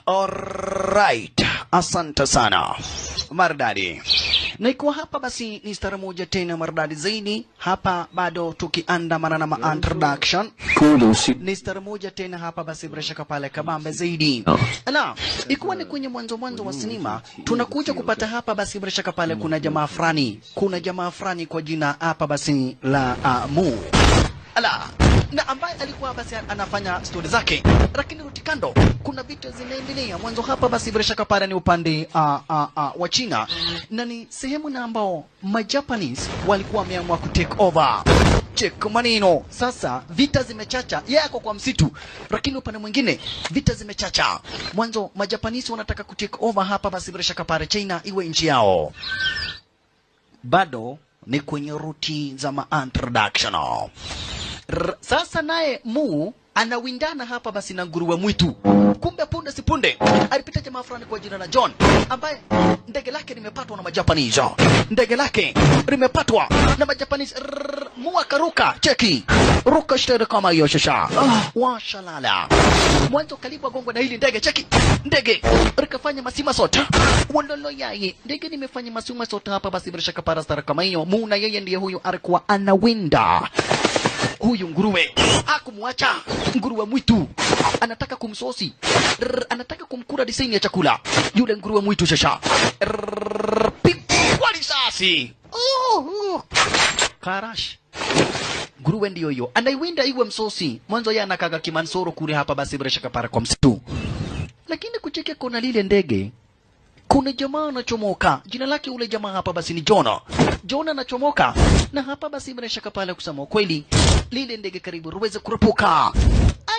Alright, asante sana maridadi. Na ikiwa hapa basi ni stara moja tena maridadi zaidi. Hapa bado tukiandamana na ma-introduction. Ni stara moja tena hapa basi bila shaka pale kabambe zaidi. Na ikiwa ni kwenye mwanzo wa sinema, tunakuja kupata hapa basi bila shaka pale kuna jamaa fulani. Kuna jamaa fulani kwa jina hapa basi la Mu. Ala, na ambaye alikuwa basi anafanya stori zake, lakini rutikando kuna vita zinaendelea. Mwanzo hapa basi bila shaka pale ni upande wa China, na ni sehemu na ambao ma Japanese walikuwa wameamua ku take over. Check maneno. Sasa vita zimechacha, yeye ako kwa msitu, lakini upande mwingine vita zimechacha. Mwanzo ma Japanese wanataka ku take over hapa basi bila shaka pale China iwe nchi yao. Bado ni kwenye ruti za ma introduction. Sasa naye Mu anawindana hapa basi na nguruwe mwitu. Kumbe punde si punde alipita jamaa fulani kwa jina la John, ambaye ndege lake limepatwa na majapanese. Ndege lake limepatwa na majapanese. Mu akaruka, cheki ruka shtere kama hiyo shasha. Washalala. Mwanzo karibu agongwe na hili ndege, cheki ndege likafanya masima sota. Wandolo yai ndege nimefanya masima sota hapa basi bila shaka para stara kama hiyo. Mu na yeye ndiye huyu alikuwa anawinda huyu nguruwe. Hakumwacha nguruwe mwitu, anataka kumsosi, anataka kumkura design ya chakula yule nguruwe mwitu shasha. Pigwa risasi. Karash. Nguruwe ndiyo hiyo anaiwinda iwe msosi. Mwanzo yeye anakaga kimansoro kule hapa basi bila shaka para kwa msitu, lakini kucheke kona lile ndege kuna jamaa anachomoka. Jina lake ule jamaa hapa basi ni Jonah. Jonah anachomoka na hapa basi bila shaka pale kusema kweli lile ndege karibu ruweze kurupuka.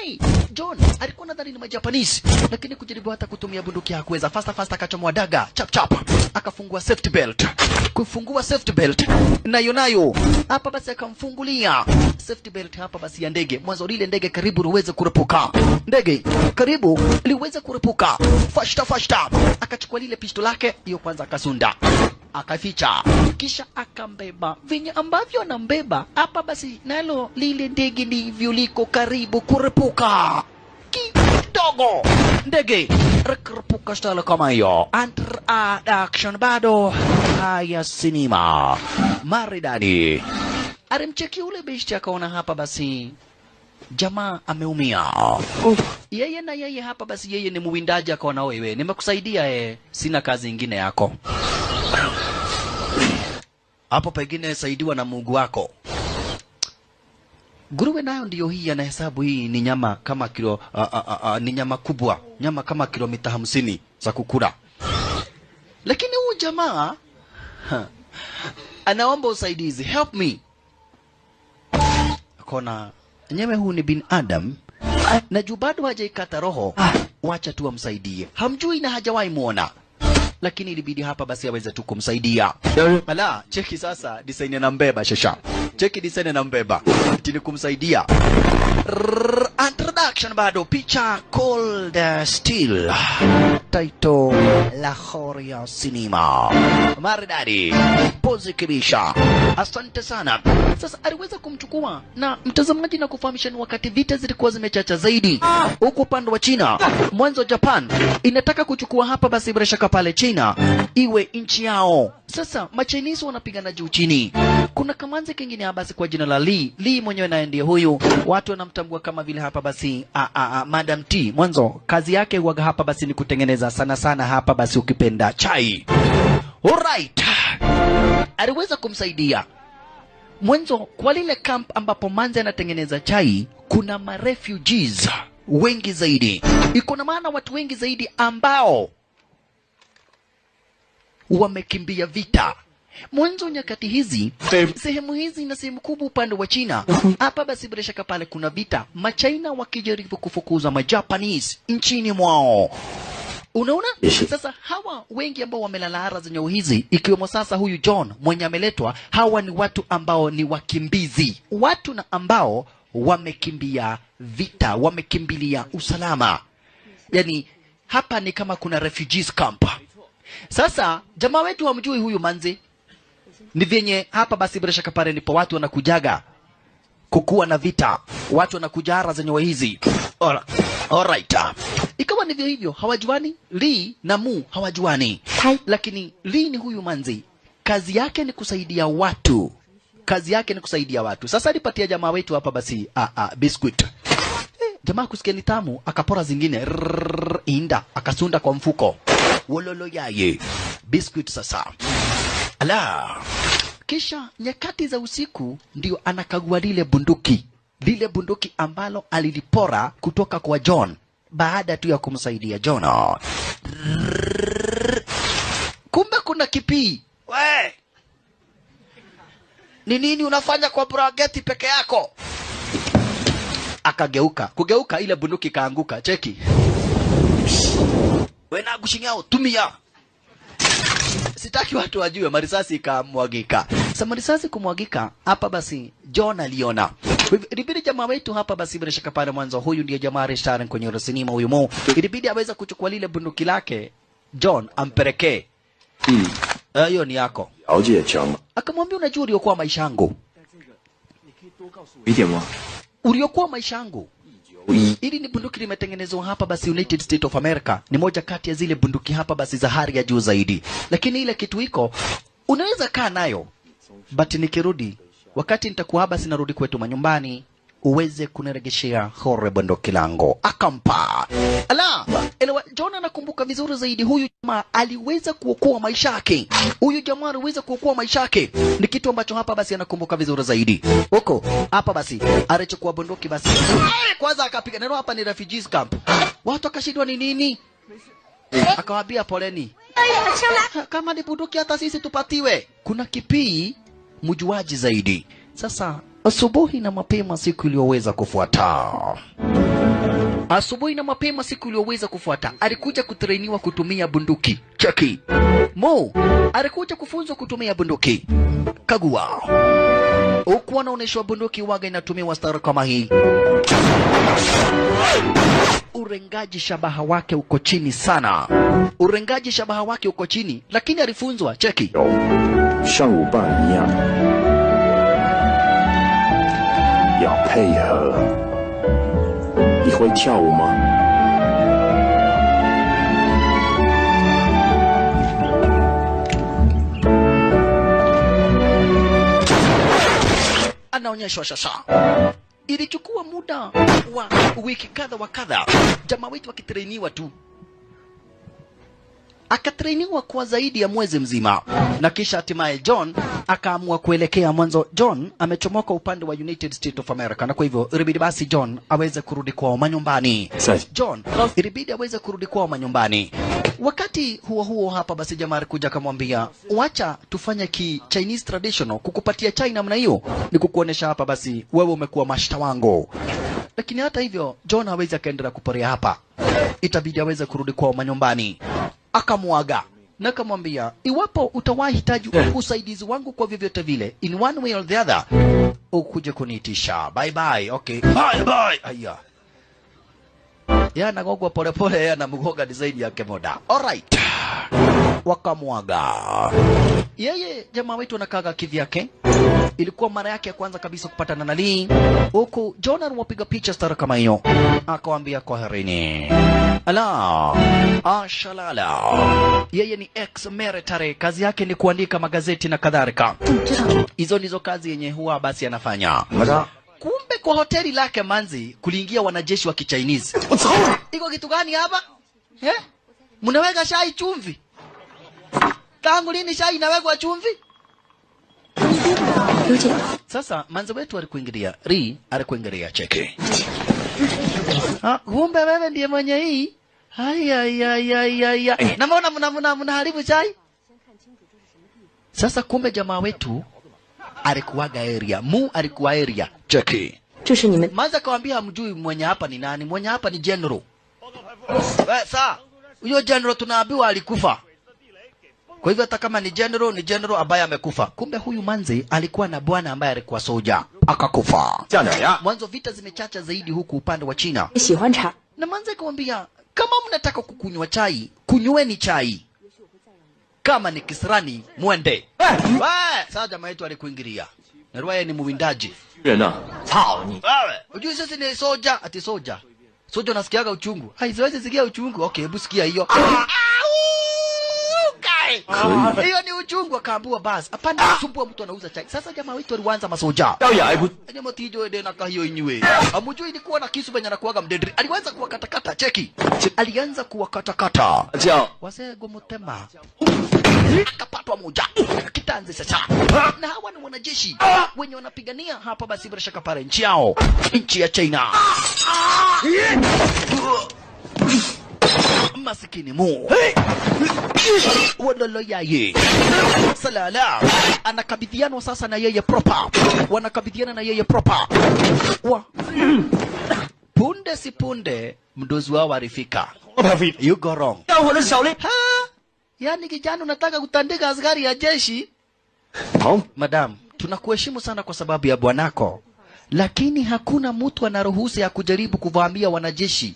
Ai, John alikuwa nadhani ni Majapanese, lakini kujaribu hata kutumia bunduki hakuweza. Fasta fasta akachomoa daga, chap chap, akafungua safety belt. Kufungua safety belt nayo nayo hapa basi akamfungulia safety belt hapa basi ya ndege. Mwanzo lile ndege karibu ruweze kurupuka. Ndege karibu liweze kurupuka. Fasta fasta akachukua lile pisto lake hiyo kwanza akasunda, akaficha, kisha akambeba. Venye ambavyo anambeba hapa basi nalo lile ndege ndivyo liko karibu kurupuka kidogo. Ndege kurupuka style kama hiyo. Introduction bado haya sinema maridadi. Alimcheki ule beshti akaona hapa basi jamaa ameumia. Yeye na yeye hapa basi yeye ni muwindaji, akaona wewe nimekusaidia, sina kazi ingine yako. Hapo pengine saidiwa na Mungu wako. Nguruwe nayo ndiyo hii anahesabu hii ni nyama kama kilo ni nyama kubwa, nyama kama kilomita 50 za kukula. Lakini huyu jamaa anaomba usaidizi, help me. Akona nyewe huu ni bin Adam na juu bado hajaikata roho, wacha tu amsaidie. Hamjui na hajawahi muona, lakini ilibidi hapa basi aweze tu kumsaidia. Ala, cheki sasa design anambeba shasha. Cheki design anambeba tini kumsaidia. Introduction bado picha Cold Steel, title Lahore Cinema. Maridadi, pozi kibisha. Asante sana. Sasa aliweza kumchukua na mtazamaji na kufahamisha ni wakati vita zilikuwa zimechacha zaidi huko upande wa China. Mwanzo Japan inataka kuchukua hapa basi bila shaka pale China iwe nchi yao. Sasa Machinese wanapigana juu chini. Kuna kamanzi kingine hapa basi kwa jina la Lee. Lee mwenyewe naye ndiye huyu. Watu wanamtambua kama vile hapa basi Madam T. Mwanzo kazi yake huaga hapa basi ni kutengeneza sana sana hapa basi ukipenda chai. Alright. Aliweza kumsaidia. Mwanzo kwa lile camp ambapo manzi anatengeneza chai kuna ma refugees wengi zaidi. Iko na maana watu wengi zaidi ambao wamekimbia vita. Mwanzo nyakati hizi sehemu hizi na sehemu kubwa upande wa China hapa basi bila shaka pale kuna vita, Machina wakijaribu kufukuza Majapanese nchini mwao. Unaona? Sasa hawa wengi ambao wamelala ara za nyau hizi, ikiwemo sasa huyu John mwenye ameletwa, hawa ni watu ambao ni wakimbizi, watu na ambao wamekimbia vita, wamekimbilia usalama. Yani hapa ni kama kuna refugees camp. Sasa jamaa wetu hamjui huyu manzi. Ni vyenye hapa basi bila shaka pale ndipo watu wanakujaga kukuwa na vita, watu wanakuja ara za nyau hizi. Ora. Alright. Ikawa ni vyo hivyo, hawajuani, Lee na Mu hawajuani. Lakini Lee ni huyu manzi, kazi yake ni kusaidia watu. Kazi yake ni kusaidia watu. Sasa alipatia jamaa wetu hapa basi biscuit. Jamaa kusikia ni tamu, akapora zingine. Rrrr, inda, akasunda kwa mfuko. Wololo yaye. Biscuit sasa. Ala. Kisha nyakati za usiku ndio anakagua lile bunduki. Lile bunduki ambalo alilipora kutoka kwa John baada tu ya kumsaidia John. Kumbe kuna kipii. We! Ni nini unafanya kwa brageti peke yako? Akageuka. Kugeuka ile bunduki kaanguka. Cheki. We na gushingao tumia. Sitaki watu wajue, marisasi ikamwagika. Sasa marisasi kumwagika hapa basi John aliona. Ilibidi jamaa wetu hapa basi bila shaka pale mwanzo, huyu ndiye jamaa restaurant kwenye sinema huyu Mo. Ilibidi aweza kuchukua lile bunduki lake John ampelekee. Hiyo ni yako. Akamwambia unajua uliokuwa maisha yangu. Uliokuwa maisha yangu. Hili ni bunduki limetengenezwa hapa basi United States of America. Ni moja kati ya zile bunduki hapa basi za hali ya juu zaidi. Lakini ile kitu iko unaweza kaa nayo. But nikirudi wakati nitakuwa hapa sinarudi kwetu manyumbani uweze kuniregeshea hore bunduki langu. Akampa. Ala, elewa John anakumbuka vizuri zaidi huyu jamaa aliweza kuokoa maisha yake. Huyu jamaa aliweza kuokoa maisha yake. Ni kitu ambacho hapa basi anakumbuka vizuri zaidi. Huko hapa basi alichukua bunduki basi. Kwanza akapiga neno hapa ni refugees camp. Watu akashindwa ni nini? Akawaambia poleni. Kama ni bunduki hata sisi tupatiwe. Kuna kipii mjuaji zaidi. Sasa asubuhi na mapema siku iliyoweza kufuata. Asubuhi na mapema siku iliyoweza kufuata, alikuja kutrainiwa kutumia bunduki. Cheki. Mo alikuja kufunzwa kutumia bunduki. Kagua. Huku anaonyeshwa bunduki waga inatumiwa stara kama hii. Urengaji shabaha wake uko chini sana. Urengaji shabaha wake uko chini, lakini alifunzwa. Cheki. 要配合。你会跳舞吗？ Anaonyeshwa sasa. Ilichukua muda wa wiki kadha wa kadha, jamaa wetu akitrainiwa tu. Akatrainiwa kwa zaidi ya mwezi mzima. Na kisha hatimaye John akaamua kuelekea mwanzo. John amechomoka upande wa United States of America, na kwa hivyo ilibidi basi John aweze kurudi kwao manyumbani. John ilibidi aweze kurudi kwao manyumbani. Wakati huo huo hapa basi jamaa alikuja akamwambia, wacha tufanye ki Chinese traditional, kukupatia chai namna hiyo ni kukuonesha hapa basi wewe umekuwa mashta wangu. Lakini hata hivyo John hawezi akaendelea kuporea hapa, itabidi aweze kurudi kwao manyumbani. Akamwaga na akamwambia, iwapo utawahitaji usaidizi wangu kwa vyovyote vile, in one way or the other, ukuje kuniitisha. Bye bye. Okay, bye bye. Aya, ya anagogwa pole pole, ya anamgoga design yake moda. Alright, wakamwaga yeye. Jamaa wetu anakaga kivyake. Ilikuwa mara yake ya kwanza kabisa kupatana na Lee, huku John aliwapiga picha stara kama hiyo, akawaambia kwaherini. Ala, ashalala. Yeye ni ex-military, kazi yake ni kuandika magazeti na kadhalika. Hizo ndizo kazi yenye huwa basi anafanya. Kumbe kwa hoteli lake manzi kuliingia wanajeshi wa Kichinese. Iko kitu gani hapa? Eh? Mnaweka chai chumvi? Tangu lini chai inawekwa chumvi? Sasa manzi wetu alikuingilia, Ri alikuingilia cheki. Ah, kumbe wewe ndiye mwenye hii. Haya ya ya ya ya. Na mbona mnaharibu chai? Sasa kumbe jamaa wetu alikuwaga area. Mu alikuwa area. Cheki. Manzi akamwambia hamjui mwenye hapa ni nani? Mwenye hapa ni general. Sasa huyo general tunaambiwa alikufa. Kwa hivyo hata kama ni general, ni general ambaye amekufa. Kumbe huyu manzi alikuwa na bwana ambaye alikuwa soja, akakufa. Mwanzo vita zimechacha zaidi huku upande wa China. Na manzi akamwambia, kama mnataka kukunywa chai, kunyweni chai. Kama ni kisirani, muende. Sasa jamaa yetu alikuingilia. Na yeye ni muwindaji. Wewe, unajua sisi ni soja, ati soja. Soja unasikiaga uchungu. Hai, siwezi sikia uchungu. Okay, hebu sikia hiyo. Hiyo ni uchungu. Akaambiwa basi hapana kusumbua mtu anauza chai. Sasa jamaa wetu alianza masoja. Nyama tijo ede na kahiyo inywe. Amujui ilikuwa na kisu venye anakuaga mdendri. Alianza kuwakatakata, cheki. Alianza kuwakatakata. Wazee gomutema. Akapatwa moja. Kitanzi sasa. Na hawa ni wanajeshi wenye wanapigania hapa basi bila shaka pale nchi yao, nchi ya China. Masikini mu. Walolo yaye. Salala. Anakabidhiana sasa na yeye proper. Wanakabidhiana na yeye proper. Wa. Punde si punde mdozi wao alifika. You go wrong. Ha? Yani kijana unataka kutandika askari ya jeshi? Madam, tunakuheshimu sana kwa sababu ya bwanako. Lakini hakuna mtu anaruhusa ya kujaribu kuvamia wanajeshi.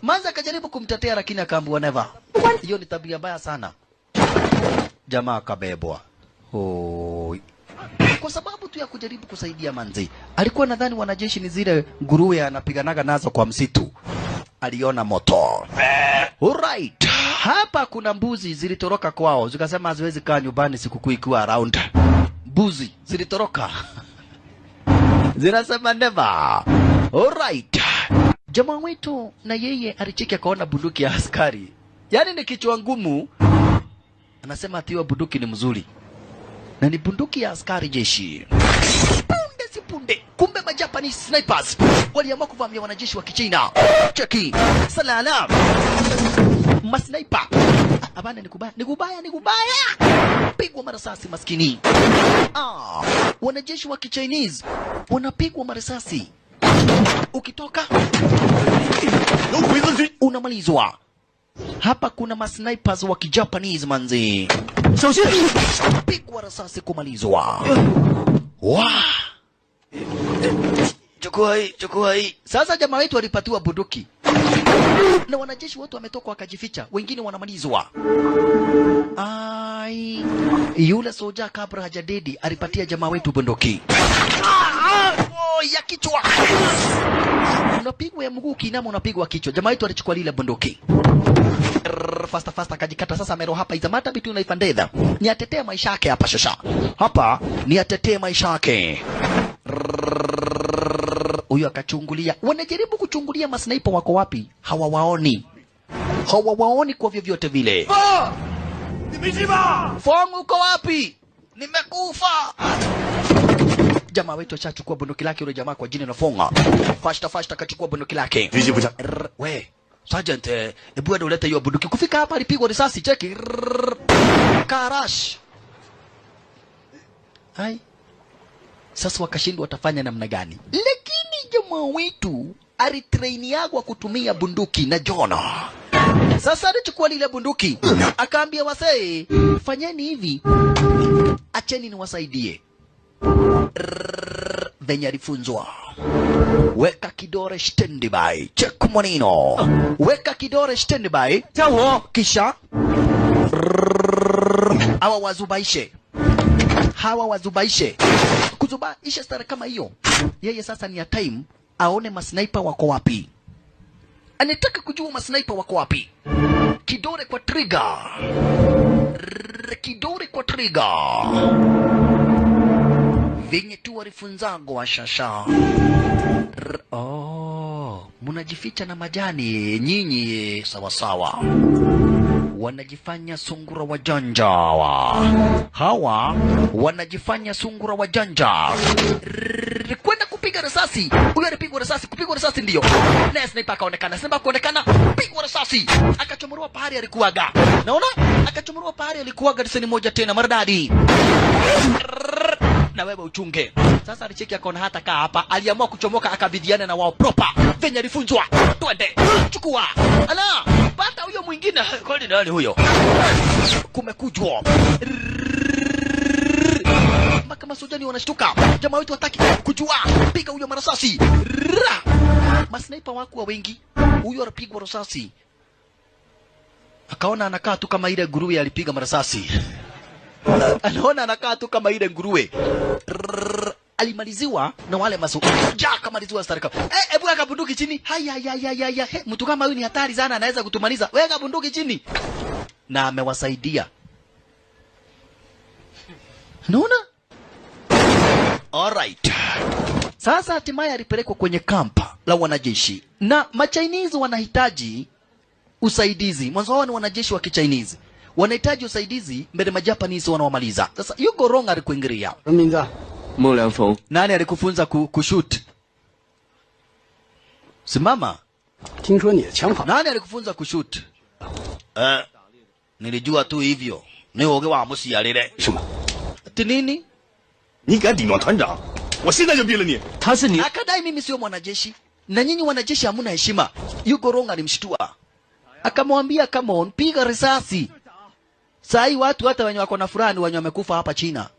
Manza akajaribu kumtetea lakini akaambiwa never. Hiyo ni tabia mbaya sana. Jamaa akabebwa. Oh. Kwa sababu tu ya kujaribu kusaidia manzi. Alikuwa nadhani wanajeshi ni zile nguruwe anapiganaga nazo kwa msitu. Aliona moto. Alright. Hapa kuna mbuzi zilitoroka kwao. Zikasema haziwezi kaa nyumbani sikukuu ikiwa around. Mbuzi zilitoroka. Zinasema never. Alright. Jamaa wetu na yeye alicheki akaona bunduki ya askari. Yaani ni kichwa ngumu. Anasema ati hiyo bunduki ni mzuri. Na ni bunduki ya askari jeshi. Punde si punde, kumbe ma Japanese snipers waliamua kuvamia wanajeshi wa Kichina. Cheki. Salala. Ma sniper. Abana ni kubaya, ni kubaya, ni kubaya. Pigwa marasasi maskini. Ah, wanajeshi wa Kichinese wanapigwa marasasi. Ukitoka unamalizwa. Hapa kuna masnipers wa Kijapanese manzi. Pigwa risasi kumalizwa. Wa. Chukua hii, chukua hii. Sasa jamaa wetu walipatiwa bunduki. Na wanajeshi wote wametoka wakajificha, wengine wanamalizwa. Ai, yule soja kabla hajadedi alipatia jamaa wetu bunduki. Oh, ya kichwa. Unapigwa ya mguu kinama, unapigwa kichwa. Jamaa wetu alichukua lile bunduki. Fasta fasta akajikata. Sasa mero hapa izamata bitu naifandedha. Ni atetee maisha yake hapa shasha. Hapa ni atetee maisha yake. Huyu akachungulia. Wanajaribu kuchungulia masniper wako wapi? Hawawaoni. Hawawaoni kwa vyovyote vile. Fong uko wapi? Nimekufa. Jamaa wetu achachukua bunduki lake yule jamaa kwa jina la Fonga. Fasta fasta akachukua bunduki lake. We, Sergeant, hebu ende ulete hiyo bunduki. Kufika hapa alipigwa risasi, cheki. Karash. Ai. Sasa wakashindwa watafanya namna gani? Lakini jamaa wetu alitrainiagwa kutumia bunduki na Jona. Sasa alichukua lile bunduki, akaambia wasee, fanyeni hivi, acheni niwasaidie. Venye alifunzwa. Weka kidore standby. Check manino. Weka kidore standby. Kisha hawa wazubaishe. Hawa wazubaishe. Kuzubaisha stara kama hiyo. Yeye sasa ni ya time aone masniper wako wapi. Anataka kujua masniper wako wapi. Kidore kwa trigger. Kidore kwa trigger. Venye tu walifunzago wa shasha. Oh, munajificha na majani nyinyi sawa sawa. Wanajifanya sungura wajanja hawa. Hawa wanajifanya sungura wajanja. Kwenda kupiga risasi. Huyu alipigwa risasi, kupigwa risasi ndio. Na sniper akaonekana, sniper akaonekana, pigwa risasi. Akachomorwa pahali alikuwaga. Naona? Akachomorwa pahali alikuwaga risasi moja tena maridadi. Na wewe uchunge. Sasa alicheki akaona hata kaa hapa, aliamua kuchomoka akabidiana na wao proper. Venye alifunzwa. Twende. Chukua. Ala, pata huyo mwingine. Kwani nani huyo? Kumekujwa. Mpaka masojani wanashtuka. Jamaa wetu hataki kujua. Piga huyo marasasi. Masniper wako wengi. Huyo alipigwa risasi. Akaona anakaa tu kama ile nguruwe alipiga marasasi. Anaona anakaa tu kama ile nguruwe. Alimaliziwa na wale masoja, akamaliziwa starika. Hebu weka bunduki chini. Haya haya haya. Mtu kama huyu ni hatari sana, anaweza kutumaliza. Weka bunduki chini. Na amewasaidia. Unaona? Alright. Sasa hatimaye alipelekwa kwenye kampa la wanajeshi. Na ma-Chinese wanahitaji usaidizi. Mwanzo wao ni wanajeshi wa ki-Chinese. Wanahitaji usaidizi mbele ma-Japanese wanawamaliza. Sasa Yuko Rong alikuingilia. Mo Liangfeng. Nani alikufunza kushoot? Simama. Nani alikufunza kushoot? Nilijua tu hivyo. Ni woge wa musialile. Ati nini? Akadai mimi sio mwanajeshi. Na nyinyi wanajeshi hamuna heshima. Yuko Rong alimshtua. Akamwambia come on, piga risasi. Sai watu hata wenye wako na furaha ni wenye wamekufa hapa China.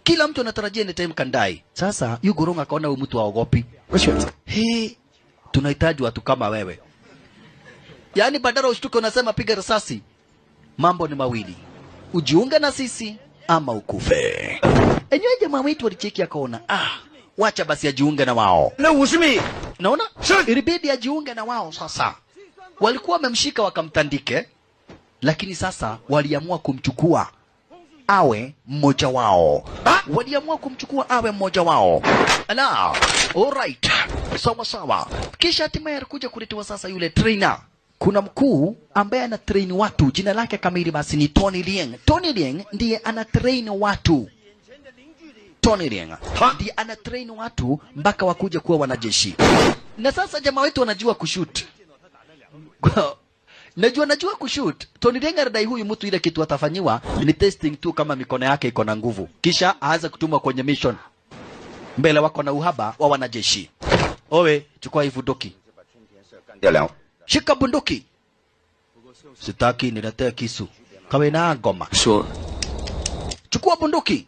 Kila mtu anatarajia ni time kandai. Sasa Yuko Rong akaona huyu mtu haogopi. He, tunahitaji watu kama wewe. Yaani badala ushtuke unasema piga risasi. Mambo ni mawili. Ujiunge na sisi ama ukufe. Enyewe jamaa wetu alicheki akaona, wacha basi ajiunge na wao. Naona? Ilibidi ajiunge na wao sasa. Walikuwa wamemshika wakamtandike, lakini sasa waliamua kumchukua awe mmoja wao. Waliamua kumchukua awe mmoja wao. Ala, alright. Sawa sawa. Kisha hatimaye alikuja kuletewa sasa yule trainer. Kuna mkuu ambaye ana train watu, jina lake kamili basi ni Tony Liang. Tony Liang ndiye ana train watu. Tony Liang ndiye ana train watu mpaka wakuja kuwa wanajeshi. Na sasa jamaa wetu wanajua kushoot. Najua kushoot. Tony Liang anadai huyu mtu ile kitu atafanyiwa ni testing tu kama mikono yake iko na nguvu. Kisha aanze kutumwa kwenye mission. Mbele wako na uhaba wa wanajeshi. Owe, chukua hii bunduki. Shika bunduki. Sitaki niletee kisu. Kawe na ngoma. Sure. Chukua bunduki.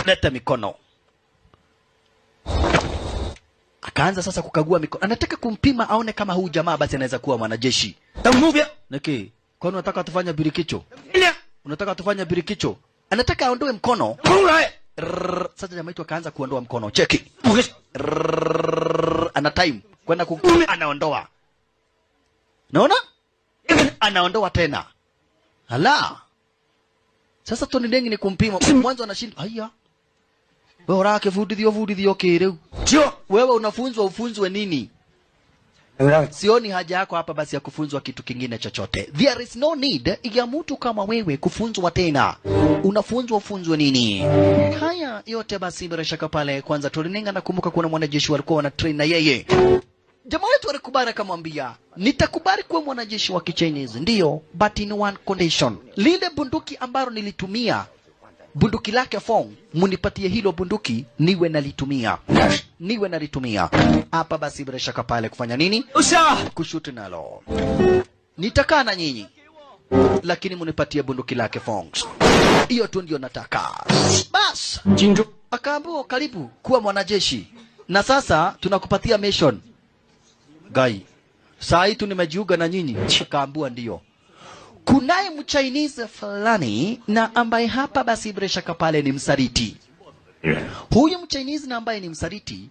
Leta mikono. Akaanza sasa kukagua mikono. Anataka kumpima aone kama huyu jamaa basi anaweza kuwa mwanajeshi. Niki, kwani unataka tufanye birikicho? Unataka tufanye birikicho? Anataka aondoe mkono. Sasa jamaa wetu akaanza kuondoa mkono. Cheki. Ana time kwenda anaondoa. Naona? Anaondoa tena. Ala. Sasa Tony Deng ni kumpima. Mwanzo anashinda. Haya. Wewe urake vudithio kireu. Wewe unafunzwa ufunzwe nini? Sioni haja yako hapa basi ya kufunzwa kitu kingine chochote. There is no need ya mtu kama wewe kufunzwa tena. Unafunzwa ufunzwe nini? Haya yote basi bila shaka pale kwanza Tony Deng nakumbuka kuna mwanajeshi walikuwa wana train na yeye. Jamaa wetu alikubali akamwambia, nitakubali kuwa mwanajeshi wa Kichinese ndio, but in one condition. Lile bunduki ambalo nilitumia, bunduki lake Fong, munipatie hilo bunduki niwe nalitumia. Niwe nalitumia. Hapa basi bila shaka pale kufanya nini? Kushuti nalo. Nitakaa na nyinyi, lakini munipatie bunduki lake Fong. Hiyo tu ndio nataka. Bas. Akaambiwa karibu kuwa mwanajeshi. Na sasa tunakupatia mission. Gai, saa hii tu nimejiunga na nyinyi. Akaambiwa ndio. Kunaye mchinese fulani na ambaye hapa basi bila shaka pale ni msaliti. Huyu mchinese na ambaye ni msaliti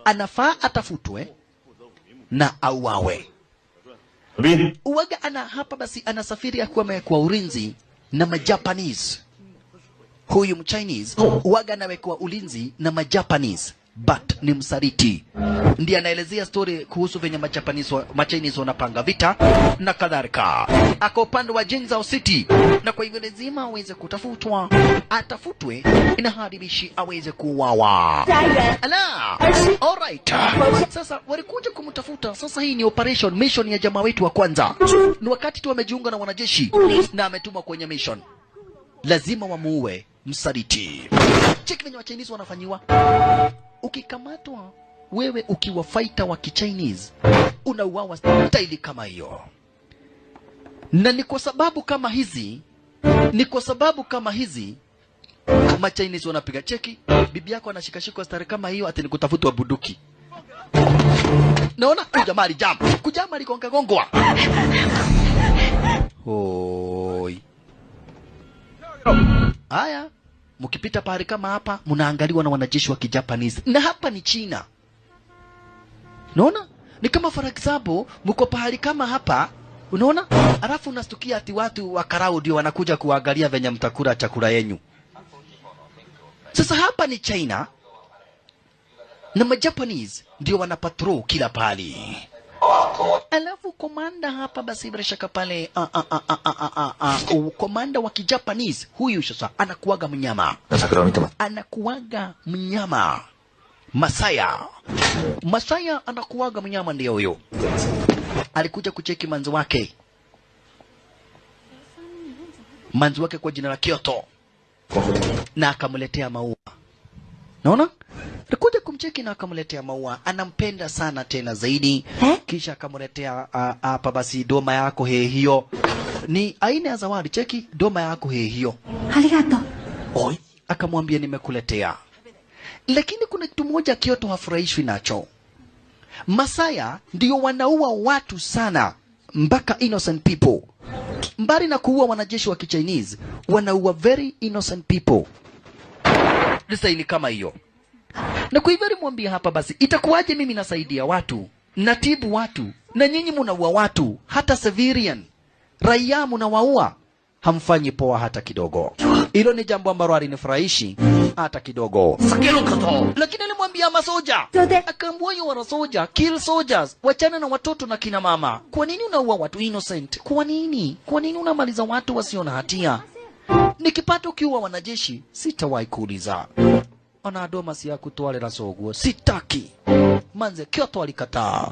anafaa atafutwe na auawe. Uwaga ana hapa basi anasafiri akiwa amewekwa ulinzi na majapanese. Huyu mchinese uwaga anawekwa ulinzi na majapanese, but ni msaliti. Ndiye anaelezea story kuhusu venye Machinese wanapanga vita na kadhalika. Ako upande wa Jinzhou City, na kwa hivyo lazima aweze kutafutwa, atafutwe na haribishi aweze kuuawa. Ala, alright. Sasa walikuja kumtafuta. Sasa hii ni operation mission ya jamaa wetu wa kwanza. Ni wakati tu amejiunga na wanajeshi na ametumwa kwenye mission. Lazima wamuue msaliti. Check venye wa Chinese wanafanyiwa. Ukikamatwa wewe ukiwa fighter wa Kichinese unauawa staili kama hiyo. Na ni kwa sababu kama hizi, ni kwa sababu kama hizi ma Chinese wanapiga cheki. Bibi yako anashikashikwa stare kama hiyo ati nikutafutwa bunduki. Naona kujamaa alijam. Kujamaa aligonga gongwa. Hoi. Haya, Mkipita pahali kama hapa mnaangaliwa na wanajeshi wa Kijapanese. Na hapa ni China. Unaona? Ni kama for example mko pahali kama hapa, unaona? Alafu unastukia ati watu wa karau ndio wanakuja kuangalia venye mtakula chakula yenu. Sasa hapa ni China na Majapanese ndio wanapatrol kila pahali. Alafu komanda hapa basi bila shaka pale komanda wa Kijapanese huyu sasa anakuaga mnyama. Anakuaga mnyama. Masaya. Masaya anakuaga mnyama ndio huyo. Alikuja kucheki manzi wake. Manzi wake kwa jina la Kyoto. Na akamletea maua. Naona? Alikuja kumcheki na akamletea maua. Anampenda sana tena zaidi. Kisha akamletea hapa basi doma yako he hiyo. Ni aina ya zawadi. Cheki doma yako he hiyo. Arigato. Oi, akamwambia nimekuletea. Lakini kuna kitu moja Kyoto hafurahishwi nacho. Masaya ndio wanaua watu sana, mpaka innocent people. Mbali na kuua wanajeshi wa Kichinese, wanaua very innocent people. Design kama hiyo. Na kwa hivyo alimwambia hapa basi, itakuwaje mimi nasaidia watu, natibu watu, na nyinyi mnaua watu, hata civilian, raia mnawaua, hamfanyi poa hata kidogo. Hilo ni jambo ambalo alinifurahishi hata kidogo. Lakini alimwambia masoja, akaambia you are a soldier, kill soldiers, wachana na watoto na kina mama. Kwa nini unaua watu innocent? Kwa nini? Kwa nini unamaliza watu wasio na hatia? Nikipata ukiua wanajeshi, sitawahi kuuliza. Ona doma si ya kutwalera soguo, sitaki. Manze Kyoto alikataa.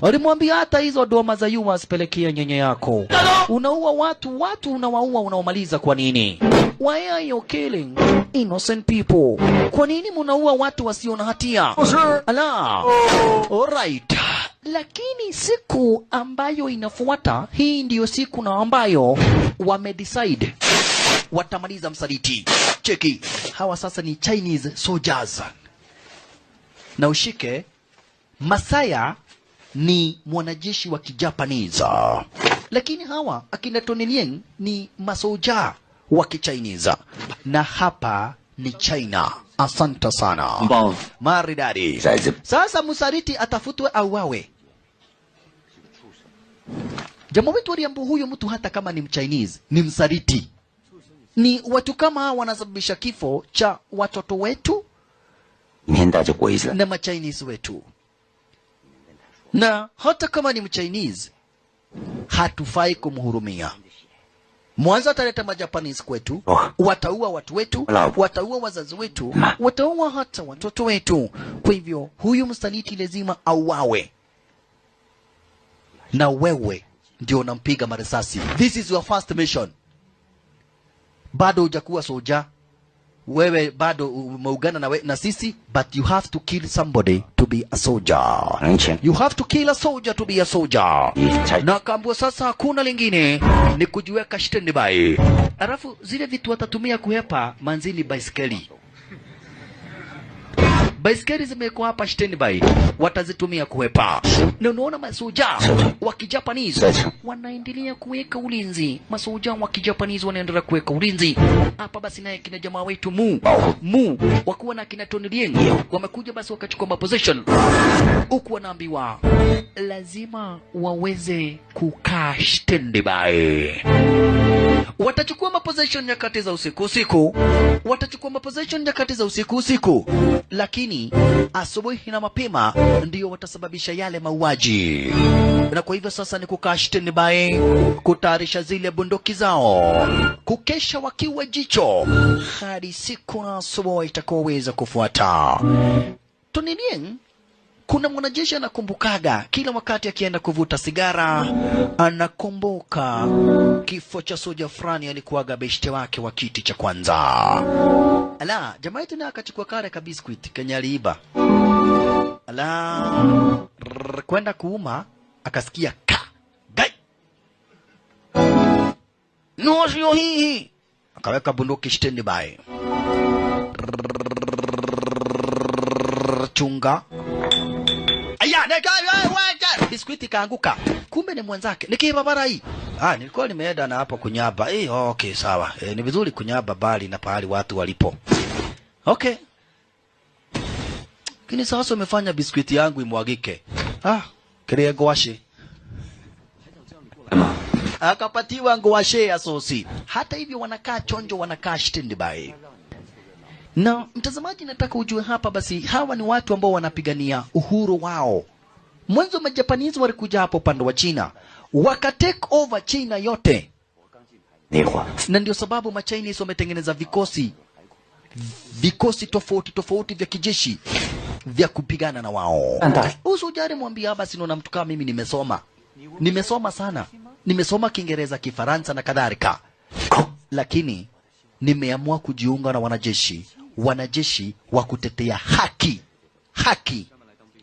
Alimwambia hata hizo doma za yuma asipelekea nyenye yako. Unaua watu, watu unawaua, unaomaliza kwa nini? Why are you killing innocent people? Kwa nini mnaua watu wasio na hatia? Ala. Alright. Lakini siku ambayo inafuata, hii ndiyo siku na ambayo wamedecide watamaliza msaliti. Cheki, hawa sasa ni Chinese soldiers. Na ushike, Masaya ni mwanajeshi wa Kijapanese. Lakini hawa akina Tony Leung ni masoja wa Kichinese. Na hapa ni China. Asante sana. Maridadi. Sasa msaliti atafutwe auawe. Jamaa wetu aliambiwa huyo mtu hata kama ni Mchinese ni msaliti. Ni watu kama hawa wanasababisha kifo cha watoto wetu na Machinese wetu. Na hata kama ni Mchinese hatufai kumhurumia. Mwanzo ataleta Majapanese kwetu, wataua watu wetu, wataua wazazi wetu, wataua hata watoto wetu. Kwa hivyo huyu msaliti lazima auawe. Na wewe ndio unampiga marisasi. This is your first mission. Bado hujakuwa soja, wewe bado umeungana na sisi, but you have to kill somebody to be a soldier. You have to kill a soldier to be a soldier. Na kaambua sasa hakuna lingine ni kujiweka standby. Alafu zile vitu watatumia kuhepa manzini baiskeli. Baiskeli zimekuwa hapa standby, watazitumia kuhepa. Na unaona masoja wa Kijapanese wanaendelea kuweka ulinzi. Masoja wa Kijapanese wanaendelea kuweka ulinzi. Hapa basi naye kina jamaa wetu Mu wakuwa na kina Tony Leung wamekuja basi wakachukua position. Huku wanaambiwa lazima waweze kukaa standby. Watachukua maposition nyakati za usiku usiku. Watachukua maposition nyakati za usiku usiku. Lakini asubuhi na mapema ndio watasababisha yale mauaji. Na kwa hivyo sasa ni kukaa standby, kutayarisha zile bunduki zao, kukesha wakiwa jicho hadi siku na asubuhi itakayoweza kufuata. Tony Leung, kuna mwanajeshi anakumbukaga kila wakati akienda kuvuta sigara, anakumbuka kifo cha soja fulani alikuwaga beshte wake wa kiti cha kwanza. Ala, jamaa yetu naye akachukua kare ka biscuit kenye aliiba. Ala, kwenda kuuma akasikia ka gai. No sio hii. Akaweka bunduki standby. Chunga. Aya, neka wewe, biskuiti kaanguka. Kumbe ni mwenzake. Nikibabara hii. Ah, nilikuwa nimeenda na hapo kunyaba. Okay, sawa. Ni vizuri kunyaba bali na pahali watu walipo. Okay. Lakini sasa umefanya biskuiti yangu imwagike. Ah, kile ngwashe. Akapatiwa ngwashe ya sosi. Hata hivyo wanakaa chonjo, wanakaa standby. Na mtazamaji, nataka ujue hapa basi hawa ni watu ambao wanapigania uhuru wao. Mwanzo Majapanese walikuja hapo upande wa China, waka take over China yote. Na ndio sababu ma Chinese wametengeneza vikosi tofauti tofauti vya kijeshi vya kupigana na wao. Usijari mwambia basi naona mtu kama mimi nimesoma. Nimesoma sana. Nimesoma Kiingereza, Kifaransa na kadhalika. Lakini nimeamua kujiunga na wanajeshi, wanajeshi wa kutetea haki. Haki.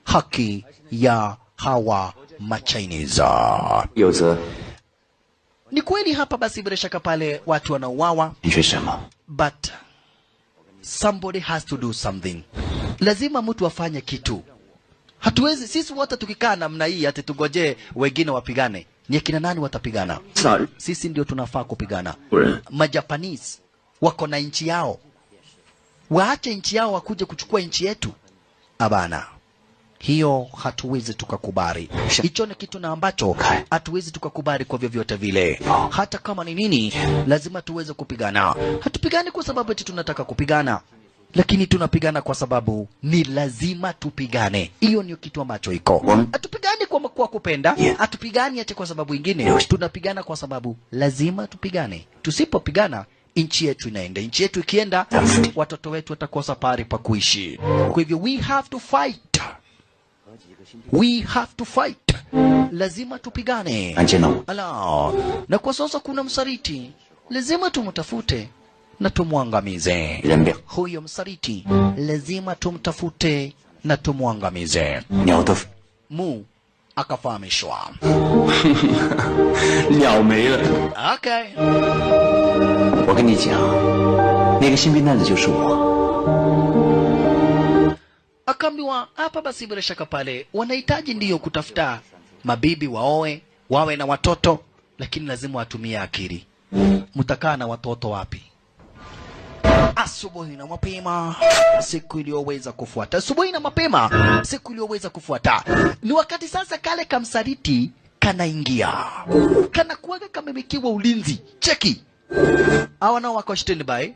Haki ya hawa ma-Chinese. Ni kweli hapa basi bila shaka pale watu wanauawa. But somebody has to do something. Lazima mtu afanye kitu. Hatuwezi sisi wote tukikaa namna hii ati tungoje wengine wapigane. Ni akina nani watapigana? Sisi ndio tunafaa kupigana. Ma-Japanese wako na nchi yao. Waache nchi yao wakuje kuchukua nchi yetu. Abana. Hiyo hatuwezi tukakubali. Hicho ni kitu na ambacho hatuwezi tukakubali kwa vyovyote vile. Hata kama ni nini, lazima tuweze kupigana. Hatupigani kwa sababu eti tunataka kupigana, lakini tunapigana kwa sababu ni lazima tupigane. Hiyo ndio kitu ambacho iko. Hatupigani kwa kupenda, hatupigani eti kwa sababu nyingine. Tunapigana kwa sababu lazima tupigane. Tusipopigana nchi yetu inaenda. Nchi yetu ikienda, watoto wetu watakosa pahali pa kuishi. Kwa hivyo we have to fight. We have to fight. Lazima tupigane. Ala. Na kwa sasa kuna msaliti. Lazima tumtafute na tumwangamize. Huyo msaliti lazima tumtafute na tumwangamize. Mu akafahamishwa. Okay. 我跟你讲，那个新兵蛋子就是我。 Akaambiwa hapa basi bila shaka pale wanahitaji ndiyo kutafuta mabibi waoe, wawe na watoto, lakini lazima watumie akili. Mtakaa na watoto wapi? Asubuhi na mapema siku iliyoweza kufuata. Asubuhi na mapema siku iliyoweza kufuata. Ni wakati sasa kale kamsaliti kanaingia. Kana kuwaga kamemekiwa ulinzi. Cheki. Hawa nao wako standby.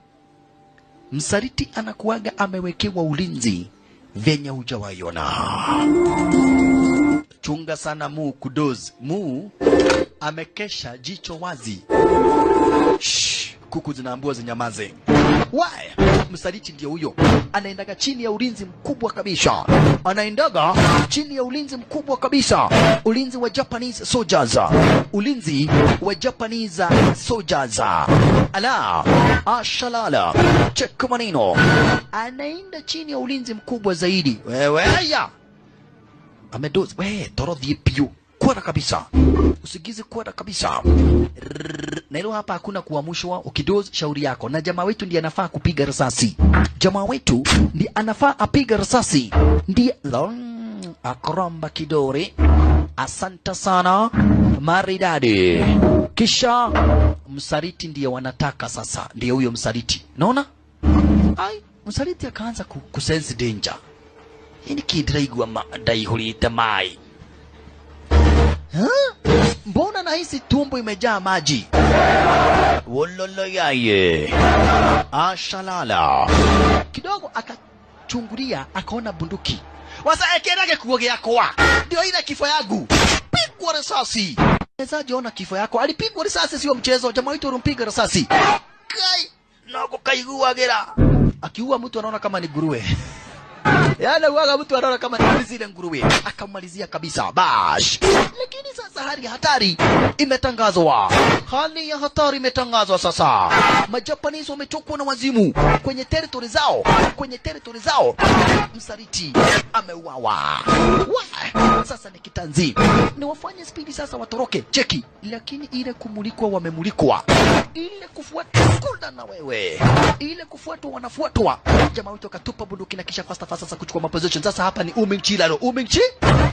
Msaliti anakuwaga amewekewa ulinzi venye hujawaiona. Chunga sana Mu kudoz. Mu amekesha jicho wazi. Shh, kuku zinaambiwa zinyamaze. Why? Msaliti ndio huyo. Anaendaga chini ya ulinzi mkubwa kabisa. Anaendaga chini ya ulinzi mkubwa kabisa. Ulinzi wa Japanese soldiers. Ulinzi wa Japanese soldiers. Ala, ashalala. Check maneno. Anaenda chini ya ulinzi mkubwa zaidi. Wewe haya. Amedoz. We, torodhi piu. Kwenda kabisa. Usigize kwenda kabisa. Na hilo hapa hakuna kuamshwa, ukidoze shauri yako. Na jamaa wetu ndiye anafaa kupiga risasi. Jamaa wetu ndiye anafaa apiga risasi. Ndiye akramba kidore. Asante sana maridadi. Kisha msaliti ndiye wanataka sasa. Ndiye huyo msaliti. Naona? Ai, msaliti akaanza kusense danger. Hii kidraigwa ndaihurite mai. Huh? Mbona nahisi tumbo imejaa maji? Wololo yaye. Ashalala. Kidogo akachungulia akaona bunduki. Wasa ekerage kuogea kwa. Ndio ile kifo yangu. Pigwa risasi. Mwezaji ona kifo yako. Alipigwa risasi sio mchezo. Jamaa wetu alimpiga risasi. Kai nako kaiguagera. Akiua mtu anaona kama ni nguruwe. Yaani uaga mtu anaona kama ni zile nguruwe. Akamalizia kabisa. Bash. Lakini sasa hali ya hatari imetangazwa. Hali ya hatari imetangazwa sasa. Majapanese wametokwa na wazimu kwenye territory zao. Kwenye territory zao. Msaliti ameuawa. Sasa ni kitanzi. Ni wafanye spidi sasa watoroke. Cheki. Lakini ile kumulikwa wamemulikwa. Ile kufuatwa kula na wewe. Ile kufuatwa wanafuatwa. Jamaa wetu akatupa bunduki na kisha fasta fasta sasa kuchukua maposition. Sasa hapa ni Umingchilalo.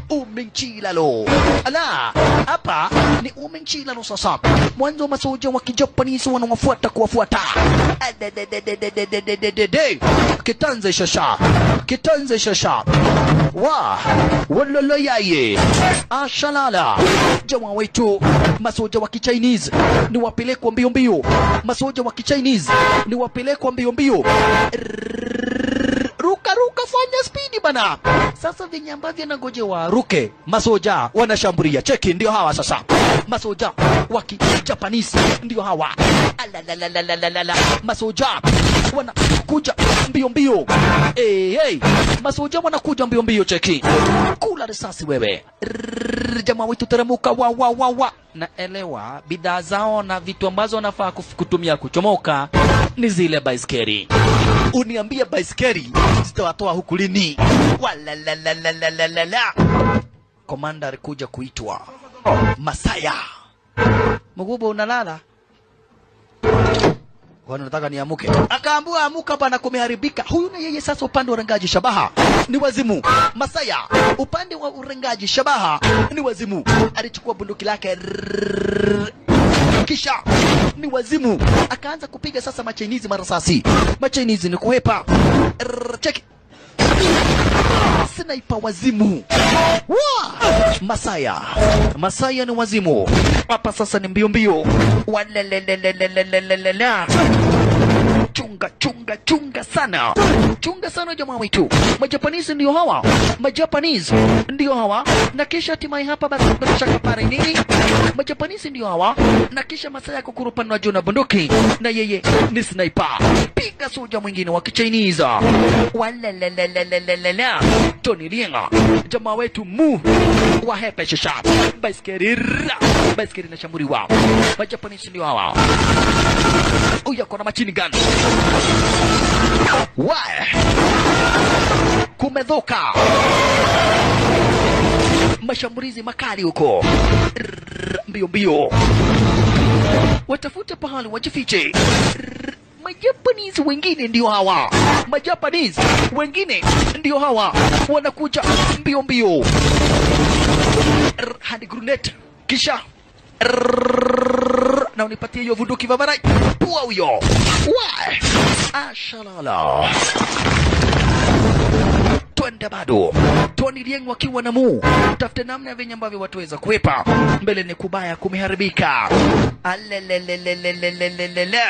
Umingchilalo. Ala, hapa Ni umenchila no sasa. Mwanzo masoja wa Kijapanese wanawafuata kuwafuata. Kitanze shasha. Kitanze shasha. Wa walolo yaye. Ashalala. Jamaa wetu masoja wa Kichinese ni wapelekwa mbio mbio. Masoja wa Kichinese ni wapelekwa mbio mbio. Ruka ruka, fanya spidi bana. Sasa venye ambavyo nangojewa ruke, masoja wanashambulia. Cheki, ndio hawa sasa. Masoja wa Kijapanese ndio hawa. Alalalalala. Masoja wanakuja mbio mbio. Hey, hey. Masoja wanakuja mbio mbio, cheki. Kula risasi wewe. Jamaa wetu teremuka, wa wa wa wa. Naelewa bidhaa zao na vitu ambazo wanafaa kutumia kuchomoka ni zile baiskeli. Uniambie baiskeli zitawatoa huku lini? Walalalalala. Komanda alikuja kuitwa Masaya. Mgubo unalala? Kwani unataka niamuke? Akaambiwa amuka bana, kumeharibika. Huyu na yeye sasa upande wa urengaji shabaha ni wazimu. Masaya upande wa urengaji shabaha ni wazimu. Alichukua bunduki lake kisha ni wazimu, akaanza kupiga sasa Machinese marasasi. Machinese ni kuhepa. Check. Sniper wazimu. Wa! Masaya. Masaya ni wazimu. Hapa sasa ni mbio mbio. Walelelelelelelelele. Chunga chunga chunga sana. Chunga sana jamaa wetu. Majapanese ndio hawa. Majapanese ndio hawa. Na kisha hatimaye hapa basi tunashaka pare nini? Majapanese ndio hawa. Na kisha Masaya kukurupa na juu na bunduki. Na yeye ni sniper. Piga soja mwingine wa Kichinese. Walelelelelelele. Tony Lienga. Jamaa wetu mu wa hepe shasha. Baiskeli. Baiskeli na shamuri wao. Majapanese ndio hawa. Uya kona machini gani? Why? Kumedhoka. Mashambulizi makali huko. Mbio mbio. Watafute pahali wajifiche. Majapanese wengine ndio hawa. Majapanese wengine ndio hawa. Wanakuja mbio mbio. Hand grenade. Kisha na unipatie hiyo bunduki babarai. Pua huyo. Why? Ashalala. Twende bado. Tony Lieng wakiwa na mu. Tafute namna venye ambavyo watu waweza kuepa. Mbele ni kubaya, kumeharibika. Alelelelelelelelele.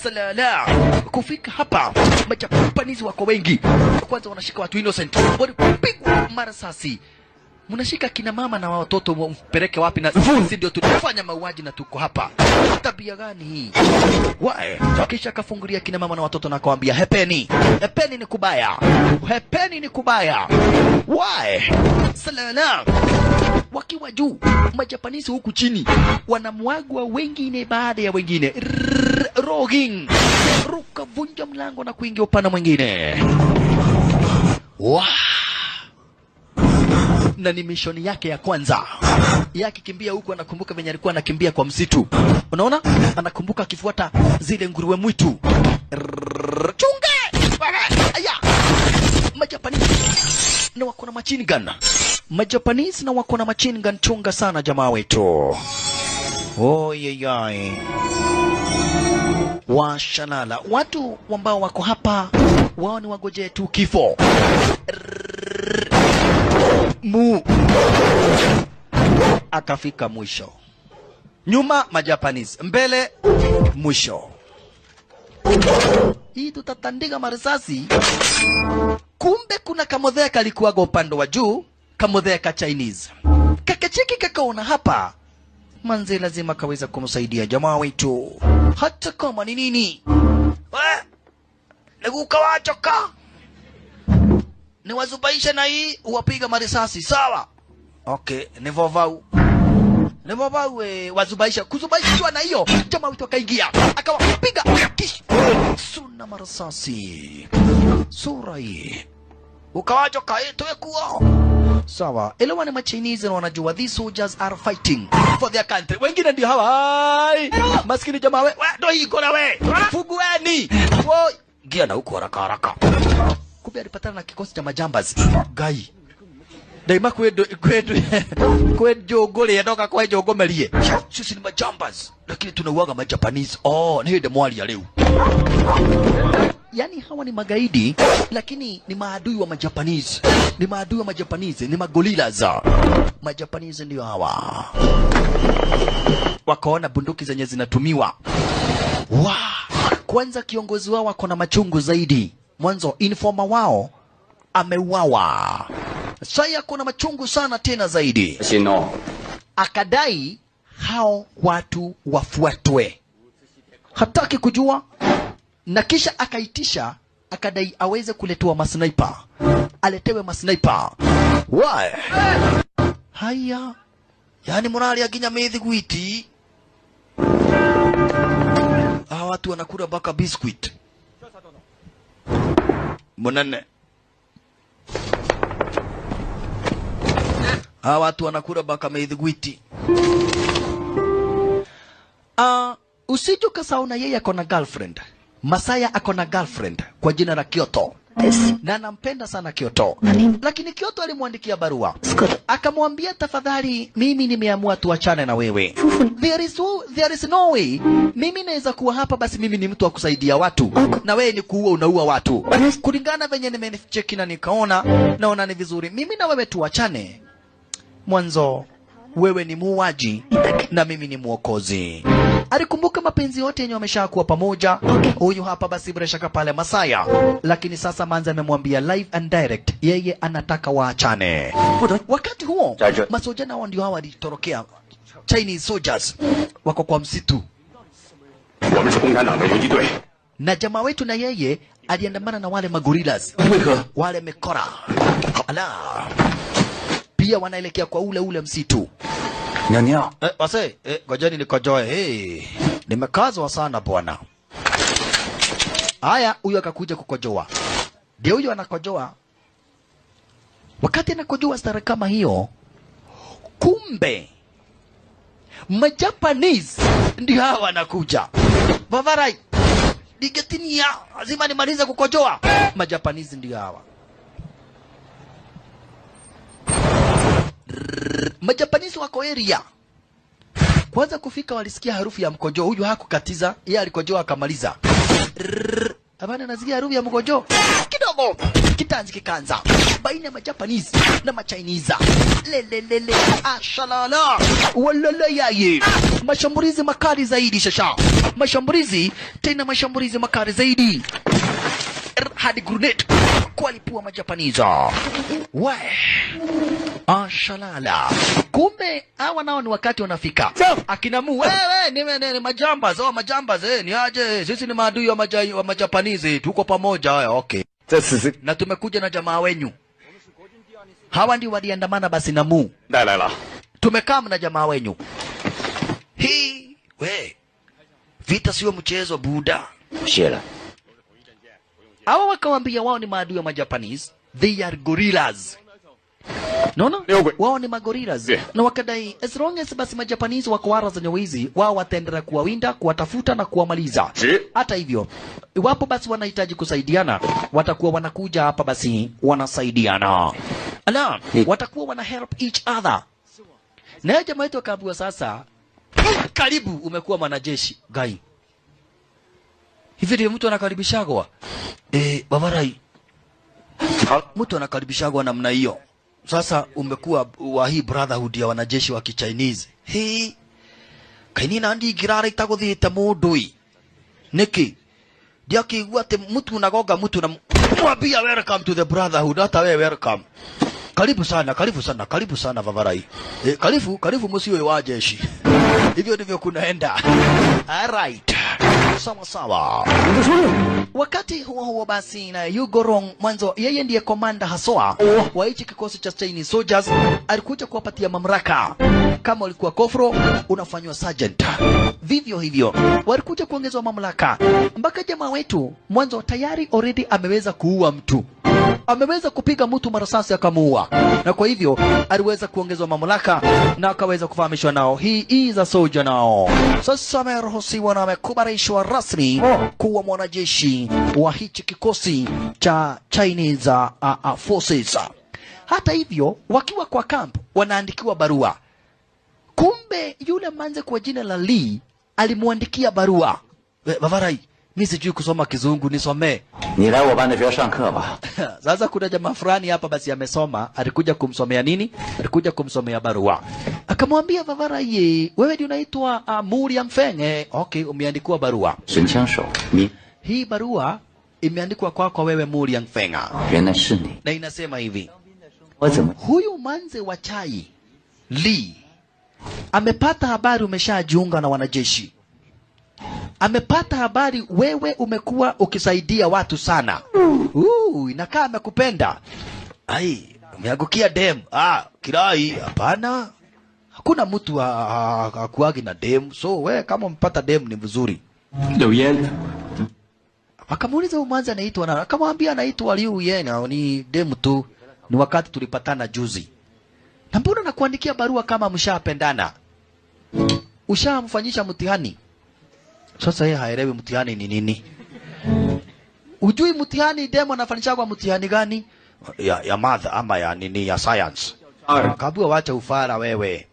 Salala. Kufika hapa Majapanizi wako wengi. Kwanza wanashika watu innocent. Walipigwa marasasi. Mnashika kina mama na watoto mpeleke wapi? Na sisi ndio tulifanya mauaji na tuko hapa. Tabia gani hii? Wae. Kisha akafungulia kina mama na watoto na akawaambia hepeni. Hepeni ni kubaya. Hepeni ni kubaya. Wae. Salala. Wakiwa juu, Majapanisi huku chini wanamwagwa wengine baada ya wengine. Roging. Ruka vunja mlango na kuingia upande mwingine. Wow. Na ni mishoni yake ya kwanza. Yake kimbia huku anakumbuka venye alikuwa anakimbia kwa msitu. Unaona? Anakumbuka akifuata zile nguruwe mwitu. Chunga! Aya! Majapanese na wako na machine gun. Majapanese na wako na machine gun, chunga sana jamaa wetu. Oh yeyai. Washalala. Watu ambao wako hapa wao ni wagoje tu kifo. Mu akafika mwisho. Nyuma Majapanese, mbele mwisho. Hii tutatandika marisasi. Kumbe kuna kamodhea kalikuwaga upande wa juu, kamodhea ka Chinese. Kakacheki kakaona hapa manze lazima kaweza kumsaidia jamaa wetu, hata kama ni nini. Leguka wachoka ni wazubaisha na hii uwapiga marisasi, sawa? Okay, nivovau. Nivovau wazubaisha, kuzubaishwa na hiyo. Jamaa wetu akaingia, akawapiga suna marisasi. Sura hii. Ukawachoka tuwekuo. Sawa. Elewa ni Machinese na wanajua these soldiers are fighting for their country. Wengine ndio hawa. Hai. Maskini jamaa we, ndio hii kona we. Fugueni. Woi, gia na huko haraka haraka. Kumbe alipatana na kikosi cha majambazi. Gai. Daima kwe jongole ndoka kwa jongomerie. Sisi ni majambas lakini tunauaga majapanese. Oh, ni hende mwali ya leo. Yani hawa ni magaidi lakini ni maadui wa majapanese. Ni maadui wa majapanese, ni magorillas. Majapanese ndio hawa. Wakaona bunduki zenye zinatumiwa. Wow. Kwanza kiongozi wao wako na machungu zaidi. Mwanzo informer wao ameuawa. Sasa kuna machungu sana tena zaidi. Sino. Akadai hao watu wafuatwe. Hataki kujua. Na kisha akaitisha, akadai aweze kuletewa masniper. Aletewe masniper. Why? Haya. Yani morali ya ginya mithiguiti. Hawa watu wanakula baka biscuit. Munene. Hawa watu wanakula baka mithiguiti. Usiju kasahau na yeye akona girlfriend. Masaya akona girlfriend kwa jina la Kyoto. Na anampenda sana Kyoto. Lakini Kyoto alimwandikia barua. Akamwambia tafadhali mimi nimeamua tuachane na wewe. There is no way. Mimi naweza kuwa hapa basi mimi ni mtu wa kusaidia watu. Na wewe ni kuua unaua watu. Kulingana venye nimecheki na nikaona naona ni vizuri mimi na wewe tuachane. Mwanzo wewe ni muuaji na mimi ni mwokozi. Alikumbuka mapenzi yote yenye wameshakuwa pamoja. Huyu hapa basi bila shaka pale Masaya. Lakini sasa Manza amemwambia live and direct yeye anataka waachane. Wakati huo masoja nao ndio hawa walitorokea. Chinese soldiers wako kwa msitu. Na jamaa wetu na yeye aliandamana na wale magorillas. Wale mekora. Ala. Pia wanaelekea kwa ule ule msitu. Nyanya. Wase, ngojeni nikojoe. Hey, nimekazwa sana bwana. Haya, huyu akakuja kukojoa. Ndio huyu anakojoa. Wakati anakojoa stara kama hiyo, kumbe Majapanese ndio hawa wanakuja. Bavarai. Digetinia, lazima nimalize kukojoa. Majapanese ndio hawa. Majapanese wako area. Kwanza kufika walisikia harufu ya mkojo. Huyu hakukatiza, yeye alikojoa akamaliza. Abana nasikia harufu ya mkojo. Kidogo kitanzi kikaanza baina ya Majapanese na Machinese. Lelelele ashalala walala yaye. Mashambulizi makali zaidi shasha. Mashambulizi tena mashambulizi makali zaidi. Hadi grenade kualipua Majapanese. We ashalala. Kumbe hawa nao ni wakati wanafika. Akina mu wewe ni majamba zao majamba ze ni aje sisi ni maadui wa Majapanese tuko pamoja haya okay. Na tumekuja na jamaa wenyu. Hawa ndio waliandamana basi na mu. Tumekaa na jamaa wenyu. Hii we vita sio mchezo buda. Shela. Hawa wakawaambia wao ni maadui wa Majapanese, they are gorillas. Naona? Wao ni magorillas. Yeah. Na wakadai as long as basi Majapanese wako wara za nyewizi, wao wataendelea kuwawinda, kuwatafuta na kuwamaliza. Hata hivyo, iwapo basi wanahitaji kusaidiana, watakuwa wanakuja hapa basi wanasaidiana. Ala, watakuwa wana help each other. Na jamaa wetu akaambiwa sasa, karibu umekuwa mwanajeshi, gai. Hivi ndio mtu anakaribishagwa. Babarai. Mtu anakaribishagwa namna hiyo. Sasa umekuwa wa hii brotherhood ya wanajeshi wa Kichinese. Hii kaini na ndi girara itaguthiite mundu i. Niki ndiakigua ati mtu unagonga mtu na mwambia welcome to the brotherhood, hata wewe welcome. Karibu sana, karibu sana, karibu sana Vavarai. Karibu, karibu msiwe wa jeshi. Hivyo ndivyo kunaenda. All right. Sawa sawa. Wakati huo huo basi na Yugorong mwanzo yeye ndiye komanda haswa wa hichi kikosi cha Chinese soldiers, alikuja kuwapatia mamlaka. Kama ulikuwa kofro unafanywa sergeant. Vivyo hivyo walikuja kuongezwa mamlaka mpaka jamaa wetu mwanzo tayari already ameweza kuua mtu. Ameweza kupiga mtu marasasi akamuua. Na kwa hivyo aliweza kuongezwa mamlaka na akaweza kufahamishwa nao. He is a soldier now. Sasa ameruhusiwa na amekubalishwa rasmi kuwa mwanajeshi wa hichi kikosi cha Chinese forces. Hata hivyo wakiwa kwa camp wanaandikiwa barua. Kumbe yule manze kwa jina la Lee alimwandikia barua. Bavarai, mimi sijui kusoma Kizungu, nisomee. 你来我班的学校上课吧。 Sasa kuna jamaa fulani hapa basi amesoma, alikuja kumsomea nini? Alikuja kumsomea barua. Akamwambia Vavarai, wewe ndio unaitwa Muriam Feng. Okay, umeandikiwa barua. 神枪手，你 Hii barua imeandikwa kwako wewe Muriam Feng. 原来是你， Na inasema hivi. 我怎么 Huyu manze wa chai Lee amepata habari umeshajiunga na wanajeshi. Amepata habari wewe umekuwa ukisaidia watu sana. Inakaa amekupenda. Ai, umeangukia dem. Ah, kirai hapana. Hakuna mtu hakuagi na dem. So we kama umpata dem ni mzuri. 柳烟， Akamuuliza huyu mwanza anaitwa nani? Akamwambia anaitwa Liu Yen, ni dem tu. Ni wakati tulipatana juzi. Na mbona nakuandikia barua kama mshapendana? Ushamfanyisha mtihani. Sasa yeye haelewi mtihani ni nini. Ujui mtihani demo anafanyisha kwa mtihani gani? Ya math ama ya nini ya science. Kabua wacha ufara wewe.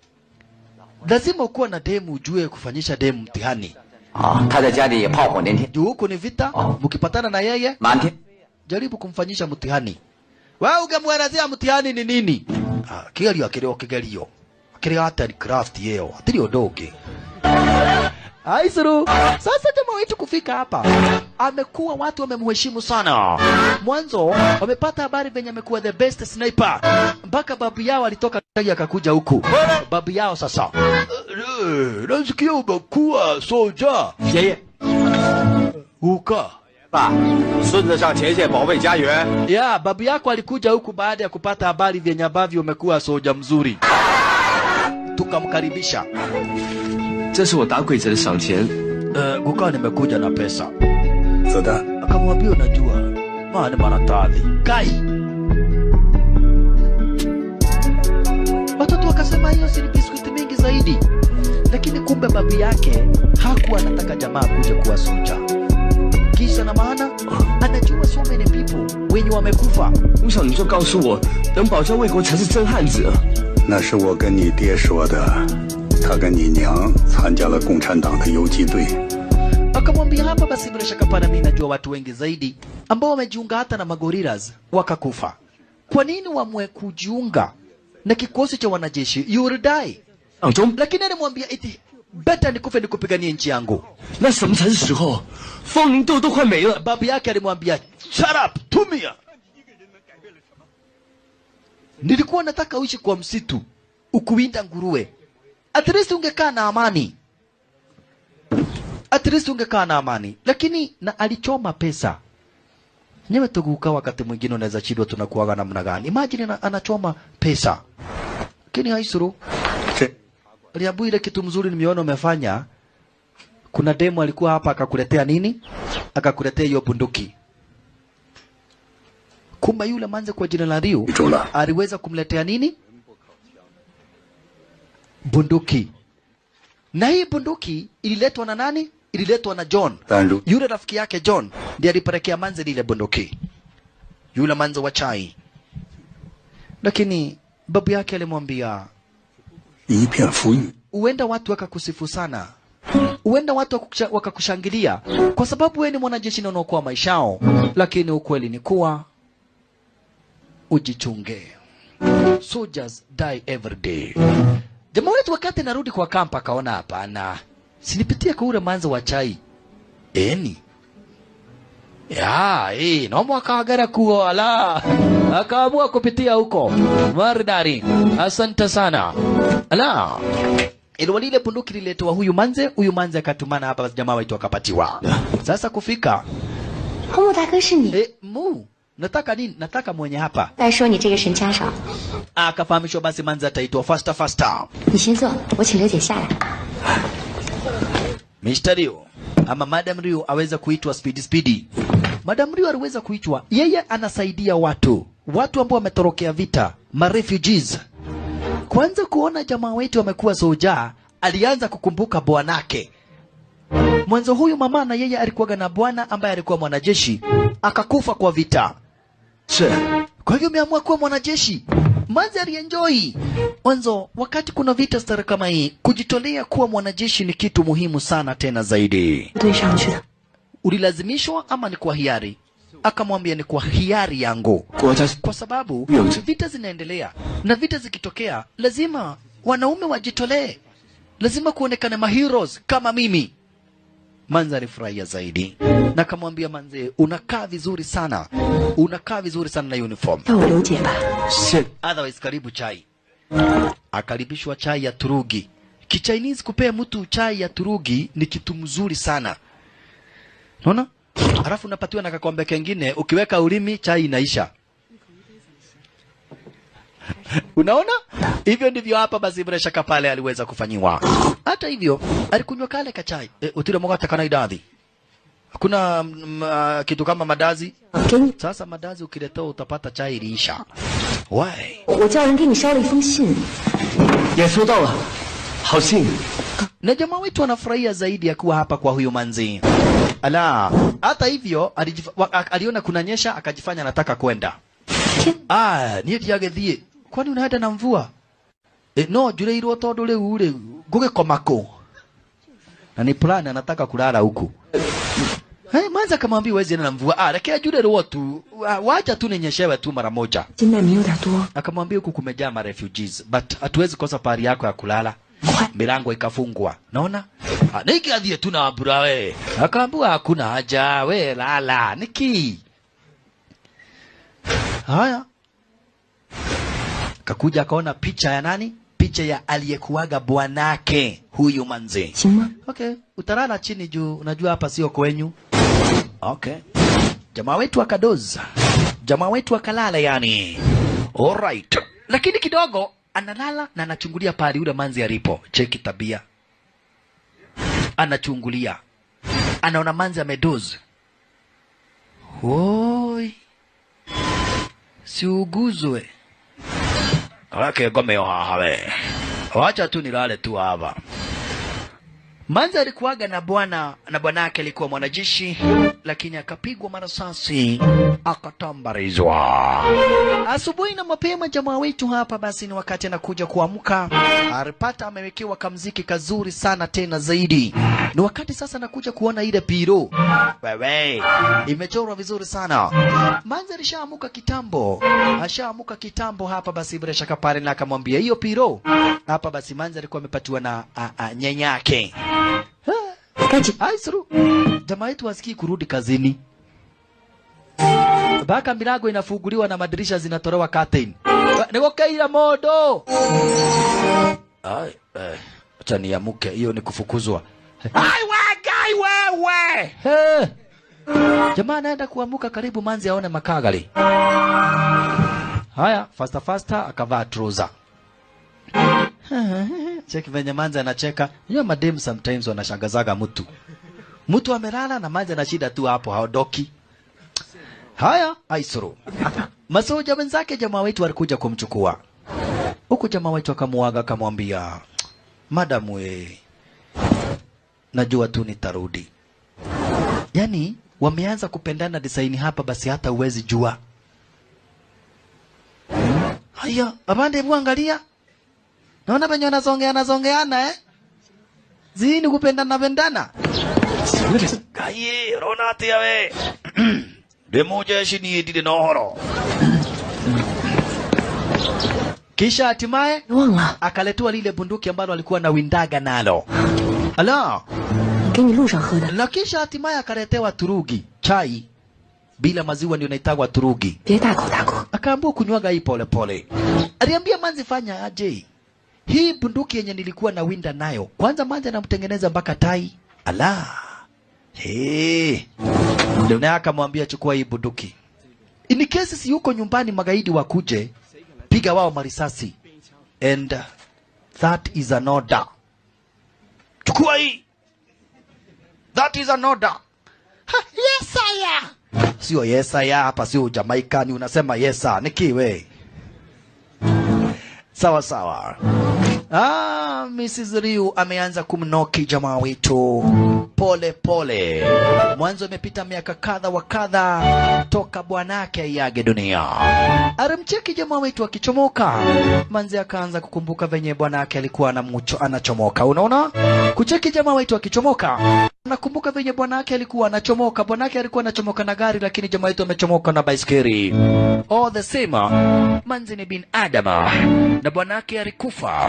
Lazima ukuwa na demu ujue kufanyisha demu mtihani. 啊？他在家里也炮火连天， Juu huku ni vita, mkipatana na yeye 满天。 jaribu kumfanyisha mtihani. Wewe ungemwelezea mtihani ni nini? Ah, kigerio akiri kigerio. Akiri art and craft yeo. Atiri undu ungi. Aisuru. Sasa jamaa wetu kufika hapa amekuwa watu wamemheshimu sana. Mwanzo wamepata habari venye amekuwa the best sniper. Mpaka babu yao alitoka akakuja huku. Babu yao sasa. Nasikia umekuwa soja. 爷爷， Uka. 爸，孙子上前线保卫家园。 Ya, babu yako alikuja huku baada ya kupata habari vyenye ambavyo umekuwa soja mzuri. Tukamkaribisha. 这是我打鬼子的赏钱。 Guka nimekuja na pesa. 子弹， Akamwambia unajua, maana maratadhi. Kai. Watoto wakasema hiyo si biskuti mingi zaidi. Lakini kumbe babu yake hakuwa anataka jamaa kuja kuwa soja. Kisha na maana anajua so many people wenye wamekufa. 从小你就告诉我，能保家卫国才是真汉子。 那是我跟你爹说的。他跟你娘参加了共产党的游击队。 Akamwambia hapa basi bila shaka pana mimi najua watu wengi zaidi ambao wamejiunga hata na magorillas wakakufa. Kwa nini wamwe kujiunga na kikosi cha wanajeshi? You will die. 党中， Lakini alimwambia iti better nikufe nikupiganie nchi yangu. 那什么才是时候？风铃豆都快没了。 Babu yake alimwambia shut up, tumia. Nilikuwa nataka uishi kwa msitu ukuwinda nguruwe. At least ungekaa na amani. At least ungekaa na amani. Lakini na alichoma pesa. Nyewe tuguka wakati mwingine unaweza shindwa tunakuwaga namna gani. Imagine anachoma pesa. Lakini haisuru. Liabu ile kitu mzuri nimeona umefanya. Kuna demo alikuwa hapa akakuletea nini? Akakuletea hiyo bunduki. Kumbe yule manze kwa jina la Liu aliweza kumletea nini? Bunduki. Na hii bunduki ililetwa na nani? Ililetwa na John. Yule rafiki yake John ndiye alipelekea manze lile bunduki. Yule manze wa chai. Lakini babu yake alimwambia 一片浮云。 Huenda watu wakakusifu sana. Huenda watu wakakushangilia kwa sababu wewe ni mwanajeshi na unaokoa maisha yao, lakini ukweli ni kuwa ujichunge. Soldiers die every day. Jamaa wetu wakati narudi kwa kampa akaona hapana, sinipitie kwa ule manzo wa chai. Eni. Ya, nomo akawagara kuo ala. Akaamua kupitia huko. Maridari. Asante sana. Ala. Ilwa lile bunduki liletwa huyu manze akatumana hapa jamaa wetu akapatiwa. Sasa kufika. Mu大哥是你。 Mu, nataka nini? Nataka mwenye hapa. 再说你这个神枪手。 Akafahamishwa basi manze ataitwa faster faster. 你先坐，我请刘姐下来。 Mr. Liu ama Madam Liu aweza kuitwa speedy speedy. Madam Liu aliweza kuitwa, yeye anasaidia watu, watu ambao wametorokea vita, ma refugees. Kwanza kuona jamaa wetu amekuwa soja, alianza kukumbuka bwanake. Mwanzo huyu mama na yeye alikuwa na bwana ambaye alikuwa mwanajeshi, akakufa kwa vita. Kwa hivyo ameamua kuwa mwanajeshi. Manzi alienjoy. Mwanzo wakati kuna vita stara kama hii, kujitolea kuwa mwanajeshi ni kitu muhimu sana tena zaidi. Ulilazimishwa ama ni kwa hiari? Akamwambia ni kwa hiari yangu. Kwa sababu vita zinaendelea na vita zikitokea lazima wanaume wajitolee. Lazima kuonekane ma heroes kama mimi. Manzi alifurahia zaidi na akamwambia manze, unakaa vizuri sana. Unakaa vizuri sana na uniform. Otherwise karibu chai. Akaribishwa chai ya turugi. Kichinese kupea mtu chai ya turugi ni kitu mzuri sana. Unaona? Alafu unapatiwa na kakombe kengine, ukiweka ulimi chai inaisha. Unaona? Hivyo ndivyo hapa basi bila shaka pale aliweza kufanyiwa. Hata hivyo alikunywa kale kachai. Utire mkate kana idadi. Hakuna kitu kama madazi. Sasa madazi ukiletea utapata chai iliisha. Why? Na jamaa wetu anafurahia zaidi ya kuwa hapa kwa huyu manzi. Ala, hata hivyo aliona kunanyesha akajifanya anataka kwenda. Ah, niye tiagethie. Kwani unaenda na mvua? No, jureirwo tondu riu ri ngugikomako. Na ni plan anataka kulala huku. Hey, manza akamwambia huwezi enda na mvua. Ah, reke ajurerwo tu. Wacha tu ninyeshewe tu mara moja. Akamwambia huku kumejaa ma refugees, but hatuwezi kosa pahali yako ya kulala. Milango ikafungwa. Naona? Niki adhie tu na mbura we. Akaambiwa hakuna haja we lala. Niki. Haya. Kakuja akaona picha ya nani? Picha ya aliyekuwaga bwanake huyu manzi. Okay, utalala chini juu unajua hapa sio kwenyu. Okay. Jamaa wetu akadoza. Jamaa wetu akalala yani. Alright. Lakini kidogo analala na anachungulia pale yule manzi alipo. Cheki tabia. Anachungulia. Anaona manzi amedoza. Hoi. Siuguzwe. Wake gome hawe. Wacha tu nilale tu hapa. Manzi alikuwaga na bwana na bwanake alikuwa mwanajeshi, lakini akapigwa marasasi akatambarizwa. Asubuhi na mapema jamaa wetu hapa basi ni wakati anakuja kuamka, alipata amewekewa kamziki kazuri sana tena zaidi. Ni wakati sasa anakuja kuona ile piro. Wewe, imechorwa vizuri sana. Manzi alishaamuka kitambo. Ashaamuka kitambo hapa basi bila shaka pale na akamwambia hiyo piro. Hapa basi Manzi alikuwa amepatiwa na nyenyake. Aisru, jamaa yetu hasikii kurudi kazini. Baka milango inafunguliwa na madirisha zinatolewa curtain. Niko modo. Ai, acha niamuke, hiyo ni kufukuzwa. Ai wagai wewe. Hey. Jamaa anaenda kuamuka karibu Manzi aone makagali. Haya, faster faster akavaa trouser. Cheki venye Manzi anacheka. Unajua madem sometimes wanashangazaga mtu. Mtu amelala na Manzi ana shida tu hapo haodoki. Haya, aisuru. Masoja wenzake jamaa wetu walikuja kumchukua. Huku jamaa wetu akamuaga akamwambia, "Madam we, najua tu nitarudi." Yani wameanza kupendana design hapa basi hata uwezi jua. Haya, abande hebu angalia. Naona penye wanasongeana songeana eh? Zini kupendana pendana. Kaye, rona atia we. Demo jeshi ni edide na horo. Kisha hatimaye akaletewa lile bunduki ambalo alikuwa na windaga nalo. Ala. Na kisha hatimaye akaletewa turugi, chai bila maziwa ndio inaitagwa turugi. Akaambiwa kunywaga hii pole pole. Aliambia Manzi fanya aje? Hii bunduki yenye nilikuwa na winda nayo. Kwanza Manzi anamtengeneza mpaka tai. Ala. Hey. Ndio naye akamwambia chukua hii bunduki. In case si yuko nyumbani magaidi wakuje, piga wao marisasi. And that is an order. Chukua hii. That is an order. Ha, yes sir. Sio yes sir hapa, sio Jamaica ni unasema yes sir. Nikiwe. Sawa sawa. Mrs. Liu ameanza kumnoki jamaa wetu pole pole. Mwanzo imepita miaka kadha wa kadha toka bwanake aiage dunia. Alimcheki jamaa wetu akichomoka. Manzi akaanza kukumbuka venye bwanake alikuwa anachomoka. Unaona? Kucheki jamaa wetu akichomoka. Nakumbuka venye bwanake alikuwa anachomoka. Bwanake alikuwa anachomoka na gari, lakini jamaa wetu amechomoka na baiskeli. All the same, manzi ni bin Adama na bwanake alikufa.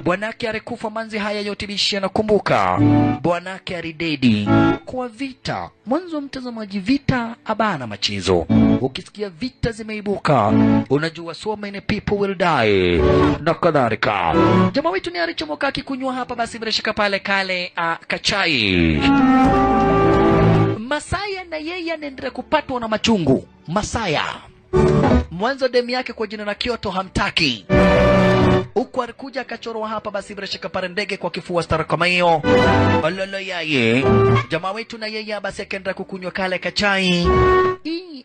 Bwanake alikufa manzi, haya yote bishi anakumbuka. Bwanake alidedi kwa vita. Mwanzo mtazamaji, vita abana machizo. Ukisikia vita zimeibuka, unajua so many people will die na kadhalika. Jamaa wetu ni alichomoka akikunywa hapa basi bila shaka pale kale kachai. Masaya na yeye anaendelea kupatwa na machungu. Masaya mwanzo demu yake kwa jina la Kyoto hamtaki. Huku alikuja akachorwa hapa basi bila shaka pale ndege kwa kifua stara kama hiyo. Ololo yaye. Jamaa wetu na yeye basi akaendelea kukunywa kale kachai.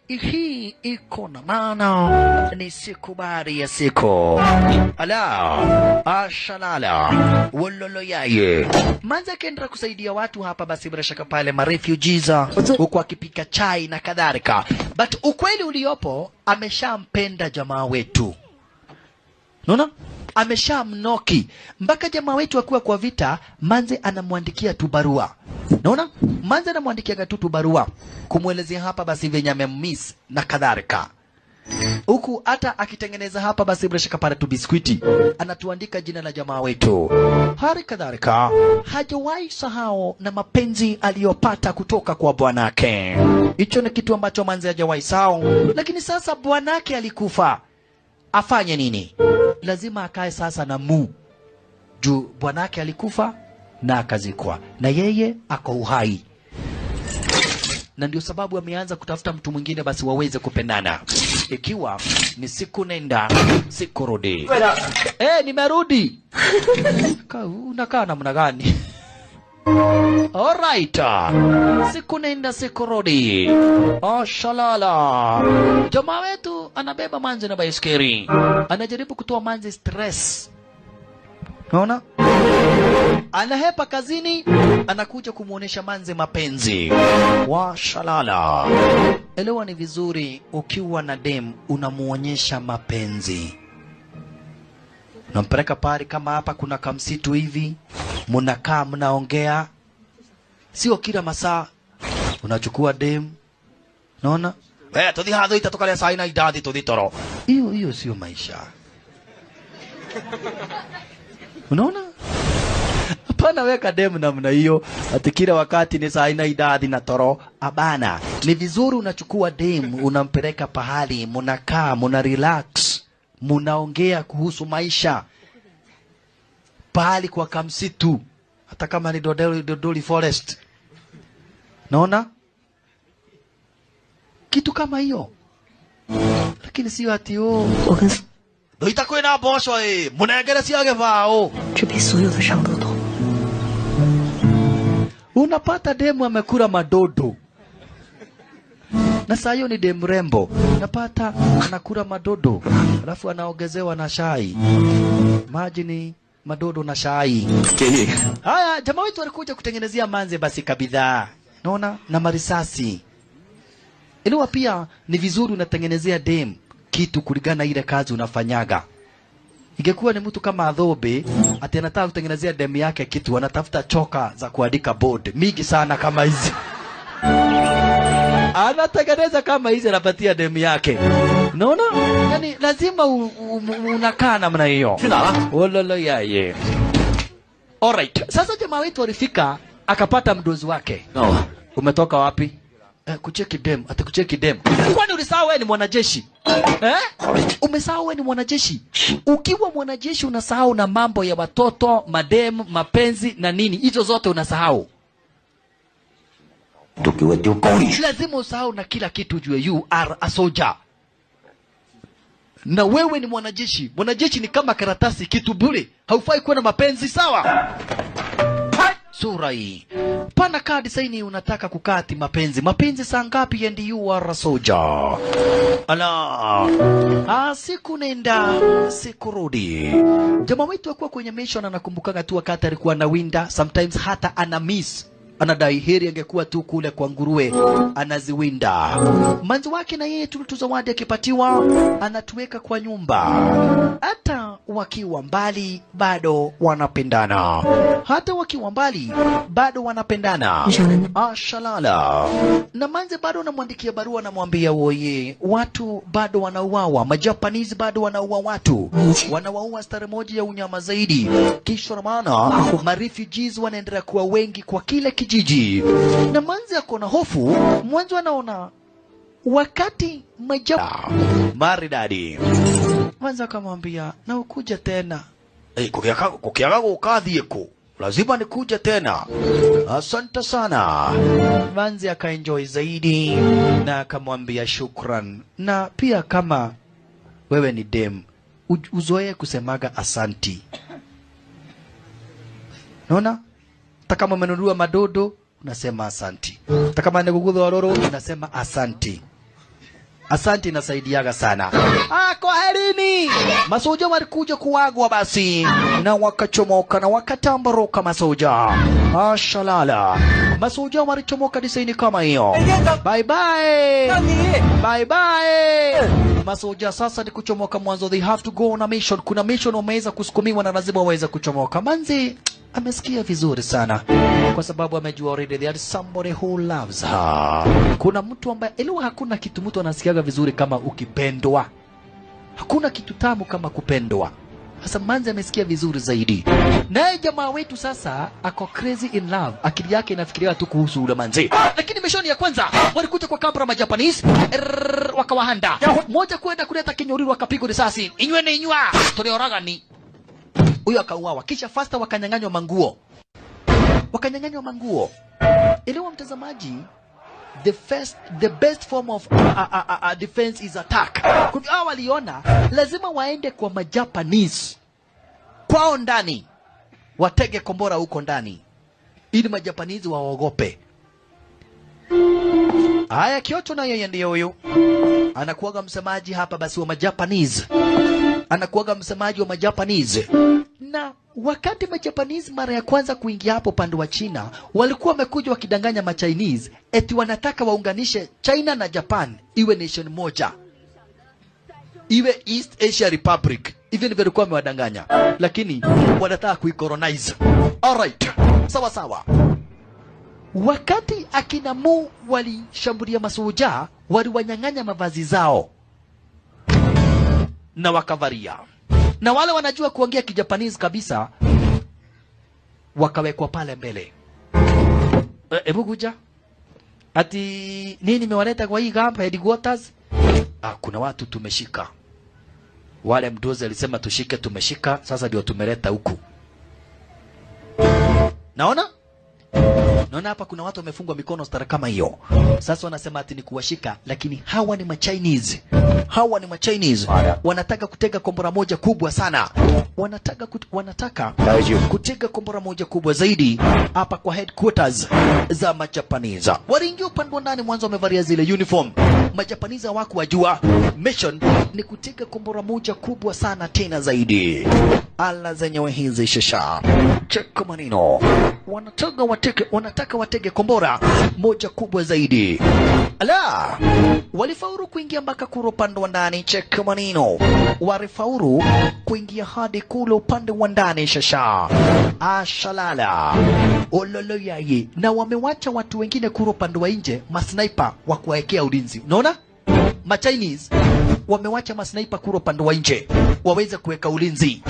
Hii iko na maana ni siku bari ya siku. Ala ashalala wololo yaye. Manza akaendelea kusaidia watu hapa basi bila shaka pale ma refugees, huku akipika chai na kadhalika. But ukweli uliopo, ameshampenda jamaa wetu. Unaona? Ameshamnoki mpaka jamaa wetu akiwa kwa vita, manze anamwandikia tu barua. Unaona? Manze anamwandikia tu barua kumuelezea hapa basi venye amemiss na kadhalika. Huku hata akitengeneza hapa basi bila shaka pale tu biskuiti anatuandika jina la jamaa wetu. Hali kadhalika hajawahi sahau na mapenzi aliyopata kutoka kwa bwanake. Hicho ni kitu ambacho manze hajawahi sahau. Lakini sasa bwanake alikufa. Afanye nini? Lazima akae sasa na mu. Juu bwanake alikufa na akazikwa, na yeye ako uhai. Na ndio sababu ameanza kutafuta mtu mwingine basi waweze kupendana. Ikiwa ni siku nenda siku rudi. Nimerudi. Unakaa namna gani? Alright. Siku nenda siku rudi. Oh shalala. Jamaa wetu anabeba manzi na baiskeli. Anajaribu kutoa manzi stress. Unaona? Anahepa kazini, anakuja kumuonesha manzi mapenzi. Wa shalala. Elewa ni vizuri ukiwa na dem unamuonyesha mapenzi. Unampeleka pari kama hapa kuna kamsitu hivi, mnakaa mnaongea. Sio kila masaa unachukua dem. Unaona? Tudhi hadho itatoka leo saa ina idadi tudhi toro. Hiyo sio maisha. Unaona? Hapana weka demu namna hiyo ati kila wakati ni saa ina idadi na toro. Abana, ni vizuri unachukua demu unampeleka pahali mnakaa, mna relax, mnaongea kuhusu maisha. Pahali kwa kamsitu, hata kama ni Dodoli Forest. Naona? Kitu kama hiyo. Lakini sio ati Doita kwena bosho munengere siage vao. Unapata demu amekula madodo. Na saa hiyo ni demu rembo. Unapata anakula madodo, alafu anaongezewa na chai. Maji ni madodo na chai. Haya, jamaa wetu alikuja kutengenezea manze basi kabidhaa. Naona na marisasi. Elewa pia ni vizuri unatengenezea dem kitu kulingana ile kazi unafanyaga. Ingekuwa ni mtu kama Adhobe ati anataka kutengenezea dem yake kitu, anatafuta choka za kuandika board mingi sana kama hizi. Anatengeneza kama hizi anapatia dem yake. Unaona? Yaani lazima unakaa namna hiyo. Ololo yaye. Alright. Sasa jamaa wetu alifika akapata mdozi wake. No. Umetoka wapi? Kucheki dem, atakucheki dem. Kwani ulisahau wewe ni mwanajeshi? Umesahau wewe ni mwanajeshi? Ukiwa mwanajeshi unasahau na mambo ya watoto, madem, mapenzi na nini. Hizo zote unasahau. Lazima usahau na kila kitu, jue you are a soldier. Na wewe ni mwanajeshi. Mwanajeshi ni kama karatasi, kitu bure. Haufai kuwa na mapenzi, sawa? Sura hii. Pana kadi saini unataka kukati mapenzi. Mapenzi saa ngapi and you are a soldier. Ala. Siku nenda, siku rudi. Jamaa wetu akuwa kwenye mission anakumbukaga tu wakati alikuwa na winda. Sometimes hata ana miss. Anadai heri angekuwa tu kule kwa nguruwe anaziwinda. Manzi wake na yeye tu zawadi akipatiwa anatuweka kwa nyumba. Hata wakiwa mbali bado wanapendana. Hata wakiwa mbali bado wanapendana. Ashalala. Na manzi bado anamwandikia barua anamwambia woye, watu bado wanauawa, Majapanese bado wanaua watu. Wanawaua stare moja ya unyama zaidi. Kisha maana ma refugees wanaendelea kuwa wengi kwa kile kijiji. Na manzi ako na hofu, mwanzo anaona wakati maridadi. Manzi akamwambia na ukuja tena. Kukiaga ukadhi lazima nikuje tena. Asante sana. Manzi akaenjoy zaidi na akamwambia shukran. Na pia kama wewe ni dem, uzoee kusemaga asanti. Unaona? Hata kama umenunua madodo unasema asanti. Hata kama ni gugudho waroro unasema asanti. Asanti inasaidiaga sana. Kwaherini. Masoja walikuja kuagwa basi na wakachomoka na wakatambaroka masoja. Ashalala. Masoja walichomoka design kama hiyo. Bye bye. Bye bye. Masoja sasa ni kuchomoka mwanzo, they have to go on a mission. Kuna mission wameweza kusukumiwa na lazima waweze kuchomoka. Manzi amesikia vizuri sana kwa sababu amejua already there is somebody who loves her. Kuna mtu ambaye elewa, hakuna kitu mtu anasikiaga vizuri kama ukipendwa. Hakuna kitu tamu kama kupendwa. Sasa manzi amesikia vizuri zaidi. Naye jamaa wetu sasa ako crazy in love. Akili yake inafikiria tu kuhusu ule manzi. Lakini mission ya kwanza walikuja kwa kamera ma Japanese wakawahanda. Moja kwenda kuleta kinyoriro wakapigwa risasi. Inywe ni inywa. Tolioraga ni. Huyo akauawa. Kisha faster wakanyang'anywa manguo. Wakanyang'anywa manguo. Elewa mtazamaji, the best form of defense is attack. Kwa hao waliona lazima waende kwa Majapanese kwao ndani, watege kombora huko ndani ili Majapanese waogope. Haya, Kyoto na yeye ndiye huyu anakuaga msemaji hapa basi wa Majapanese. Anakuaga msemaji wa Majapanese. Na wakati Majapanese mara ya kwanza kuingia hapo pande wa China, walikuwa wamekuja wakidanganya ma Chinese eti wanataka waunganishe China na Japan iwe nation moja, iwe East Asia Republic. Hivyo ndivyo walikuwa wamewadanganya, lakini wanataka kuicolonize. Alright, sawa sawa. Wakati akina Mu walishambulia masoja, waliwanyang'anya mavazi zao na wakavaria. Na wale wanajua kuongea Kijapanese kabisa wakawekwa pale mbele. Ebu kuja. Ati nini nimewaleta kwa hii camp headquarters? Kuna watu tumeshika. Wale mdozi alisema tushike, tumeshika, sasa ndio tumeleta huku. Naona? Naona hapa kuna watu wamefungwa mikono stara kama hiyo. Sasa wanasema ati ni kuwashika, lakini hawa ni ma-Chinese. Hawa ni ma-Chinese. Wanataka kutega kombora moja kubwa sana. Wanataka kutega kombora moja kubwa zaidi hapa kwa headquarters za ma-Japanese. Waliingia upande wa ndani mwanzo wamevalia zile uniform. Ma-Japanese hawakuwajua. Mission ni kutega kombora moja kubwa sana tena zaidi. Ala zenyewe hizi shasha. Cheka maneno. Wanataka watege kombora moja kubwa zaidi. Ala, walifaulu kuingia mpaka kule upande wa ndani. Cheka maneno. Walifaulu kuingia hadi kule upande wa ndani shasha. Ashalala. Ololo yaye. Na wamewacha watu wengine kule upande wa nje, masniper wa kuwaekea ulinzi. Unaona? Ma Chinese wamewacha masniper kule upande wa nje waweze kuweka ulinzi.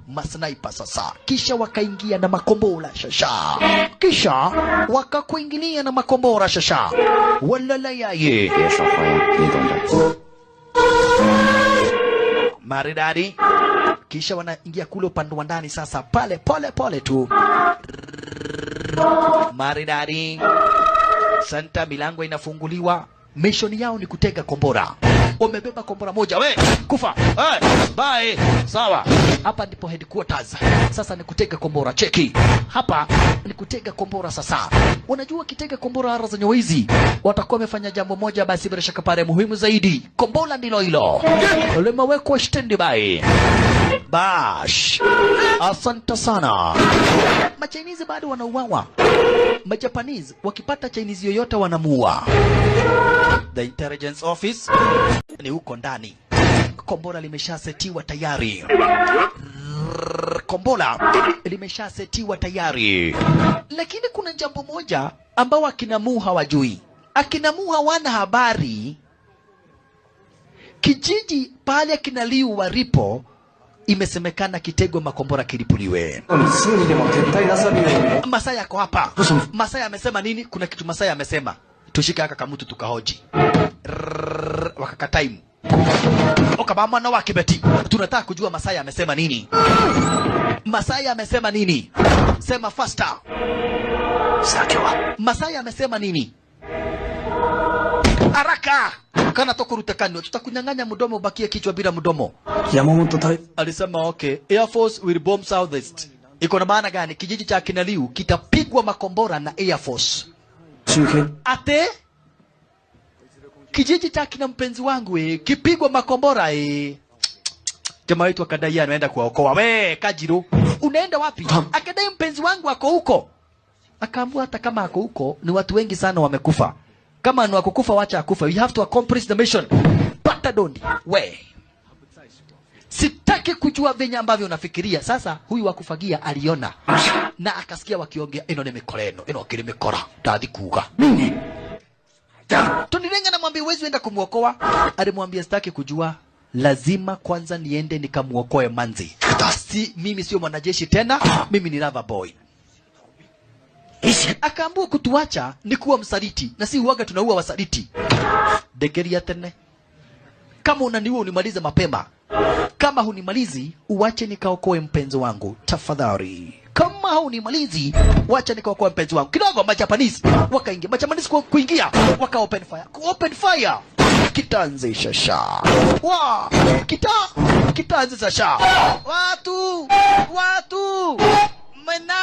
Masniper sasa. Kisha wakaingia na makombora shasha. Kisha wakakuingilia na makombora shasha. Walala yaye. Maridadi. Kisha wanaingia kule upande wa ndani sasa, pale pole pole tu. Maridadi. Santa, milango inafunguliwa. Mission yao ni kutega kombora. Wamebeba kombora moja. We, kufa. Hey, bye. Sawa. Hapa ndipo headquarters. Sasa ni kutega kombora. Cheki. Hapa Ni kutega kombora sasa. Unajua kitega kombora ara za nyoizi watakuwa wamefanya jambo moja basi bila shaka pale muhimu zaidi. Kombora ndilo hilo. Limewekwa standby. Bash. Asante sana. Machinese bado wanauawa. Majapanese wakipata Chinese yoyote wanamuua. The intelligence office ni huko ndani. Kombora limeshasetiwa tayari. Kombora limeshasetiwa tayari. Lakini kuna jambo moja ambao akina Mu hawajui. Akina Mu hawana habari. Kijiji pale akina Liu walipo imesemekana kitego makombora kilipuliwe. Masai yako hapa. Masai amesema nini? Kuna kitu Masai amesema. Tushike haka kamutu tukahoji. Wakakataimu. Okaba mwana wa Kibeti. Tunataka kujua Masai amesema nini. Masai amesema nini? Sema faster. Masai amesema nini? Haraka. Kana tokurutakano tutakunyang'anya mdomo ubakie kichwa bila mdomo. Yamamoto alisema okay, Air Force will bomb Southeast. Iko na maana gani? Kijiji cha akina Liu kitapigwa makombora na Air Force. Ate kijiji cha kina mpenzi wangu kipigwa makombora Jamaa wetu akadai anaenda kuwaokoa. We Kajiro, unaenda wapi? Akadai mpenzi wangu ako huko. Akaambiwa hata kama ako huko ni watu wengi sana wamekufa. Kama ni wakukufa wacha akufa. You have to accomplish the mission. Pata dondi. We. Sitaki kujua venye ambavyo unafikiria. Sasa huyu wakufagia aliona na akasikia wakiongea ino ni mikora ino, ino akili mikora. Ndathi kuga. Nini? Tonirenga na mwambie huwezi enda kumuokoa. Alimwambia sitaki kujua. Lazima kwanza niende nikamuokoe manzi. Si mimi sio mwanajeshi tena, mimi ni lover boy. Akaambiwa kutuacha ni kuwa msaliti, na si huaga tunaua wasaliti. Degeria tene. Kama unaniua unimalize mapema. Kama hunimalizi uache nikaokoe mpenzi wangu tafadhali. Kama hunimalizi wacha nikaokoe mpenzi wangu. Kidogo Majapanese wakaingia. Majapanese kuingia waka open fire. Ku open fire. Kitaanzisha sha. Wa, kitaanzisha sha. Watu, watu. Mena,